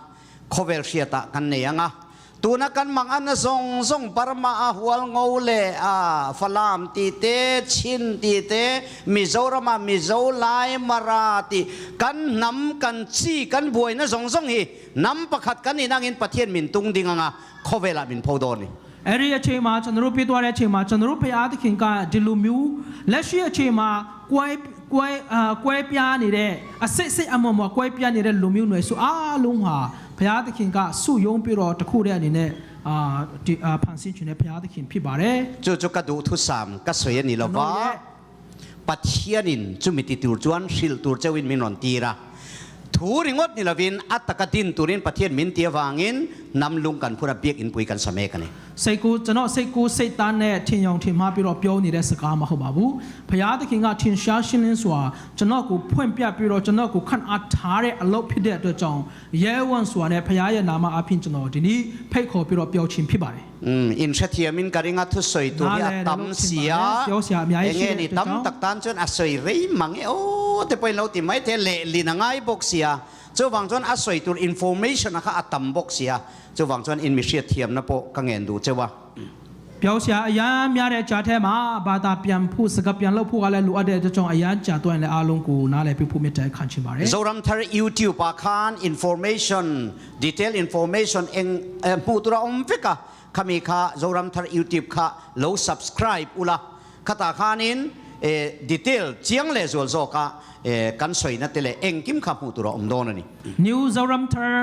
khawvel hriatah kan nei ang a, tuna kan mang anna zawng zawng Burma a hual ngo leh a Falam tih te, Chin tih te, Mizoram a Mizo Lai Mara tih kan hnam kan chi kan buaina zawng zawng hi hnam pakhat kan inangin Pathian min tung ding anga khawvelah min pho dawn a ni. အဲ့ဒီအချိန်မှာကျွန်တော်တို့ပြေးသွားတဲ့အချိန်မှာကျွန်တော်တို့ဖျားသခင်ကဒီလိုမျိုးလက်ရှိအချိန်မှာကွဲကွဲအာကွဲပြားနေတဲ့အစိတ်စိတ်အမော်မော်ကွဲပြားနေတဲ့လူမျိုးတွေဆိုအားလုံးဟာဖျားသခင်ကစုယုံပြီးတော့တခုတည်းအနေနဲ့အာဒီအာဖန်ဆင်းခြင်းနဲ့ဖျားသခင်ဖြစ်ပါတယ် Chu chu ka duh thusam ka sawi a ni lo va, Pathianin chumi ti tur chuan hrilh tur chauhin min rawn tir a. Thu ringawt ni lovin a taka din turin Pathian min ti avangin hnam lung kan phun a biakinn pui kan sa mek a ni. စိတ်ကူကျွန်တော်စိတ်ကူစိတ်သားနဲ့ထင်ယောင်ထင်မှားပြီးတော့ပြောနေတဲ့စကားမဟုတ်ပါဘူး။ဘုရားသခင်ကထင်ရှားရှင်းလင်းစွာကျွန်တော်ကိုဖွင့်ပြပြီးတော့ကျွန်တော်ကိုခန့်အပ်ထားတဲ့အလုပ်ဖြစ်တဲ့အတွက်ကြောင့်ရဲဝံ့စွာနဲ့ဘုရားရဲ့နာမအဖင်ကျွန်တော်ဒီနေ့ဖိတ်ခေါ်ပြီးတော့ပြောခြင်းဖြစ်ပါတယ် Umm, in hrethiamin ka ring a thusawi tur hi a tam si a, enge ni tam tak tan chuan a sawi rei mang e aw te pawhin lo ti mai thei a, lehlin a ngai bawk si a, chuvang chuan a sawi tur information a kha a tam bawk si a, chuvang chuan in mi hriatthiamna pawh ka ngen duh cheu a. ပြောဆရာအရန်များတဲ့ကြားထဲမှာဘာသာပြန်ဖို့စကားပြန်လုပ်ဖို့ကလည်းလိုအပ်တဲ့အတွက်ကြောင့်အရန်ကြာတွန်းလည်းအားလုံးကိုနားလည်ပြဖို့မြတ်တဲ့ခံချင်ပါတယ် Zoram Thar YouTube ah khan information, detail information eng hmuh tur a awm vek a, khami kha Zoram Thar YouTube kha lo subscribe ula, khatah khanin detail chiang leh zual zawka kan sawina te leh engkim kha hmuh tur a awm dawn a ni. New Zoram Thar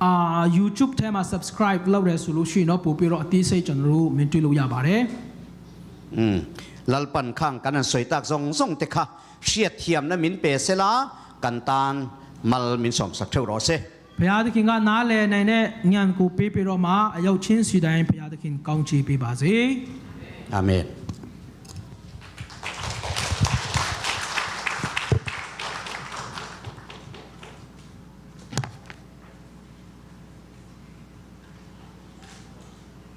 အာ YouTube ထဲမှာ subscribe လုပ်ရဲဆိုလို့ရှိရင်တော့ပို့ပြီးတော့အသေးစိတ်ကျွန်တော်တို့မြင်တွေ့လို့ရပါတယ် Umm, Lalpan khang kan han sawi tak zawng zawng te kha hriat thiamna min pe se la, kan tan mal min sawm sak theuh rawh se. ဘုရားသခင်ကနားလည်နိုင်တဲ့ဉာဏ်ကိုပေးပြီးတော့မှအရောက်ချင်းစီတိုင်းဘုရားသခင်ကောင်းချီးပေးပါစေ Amen.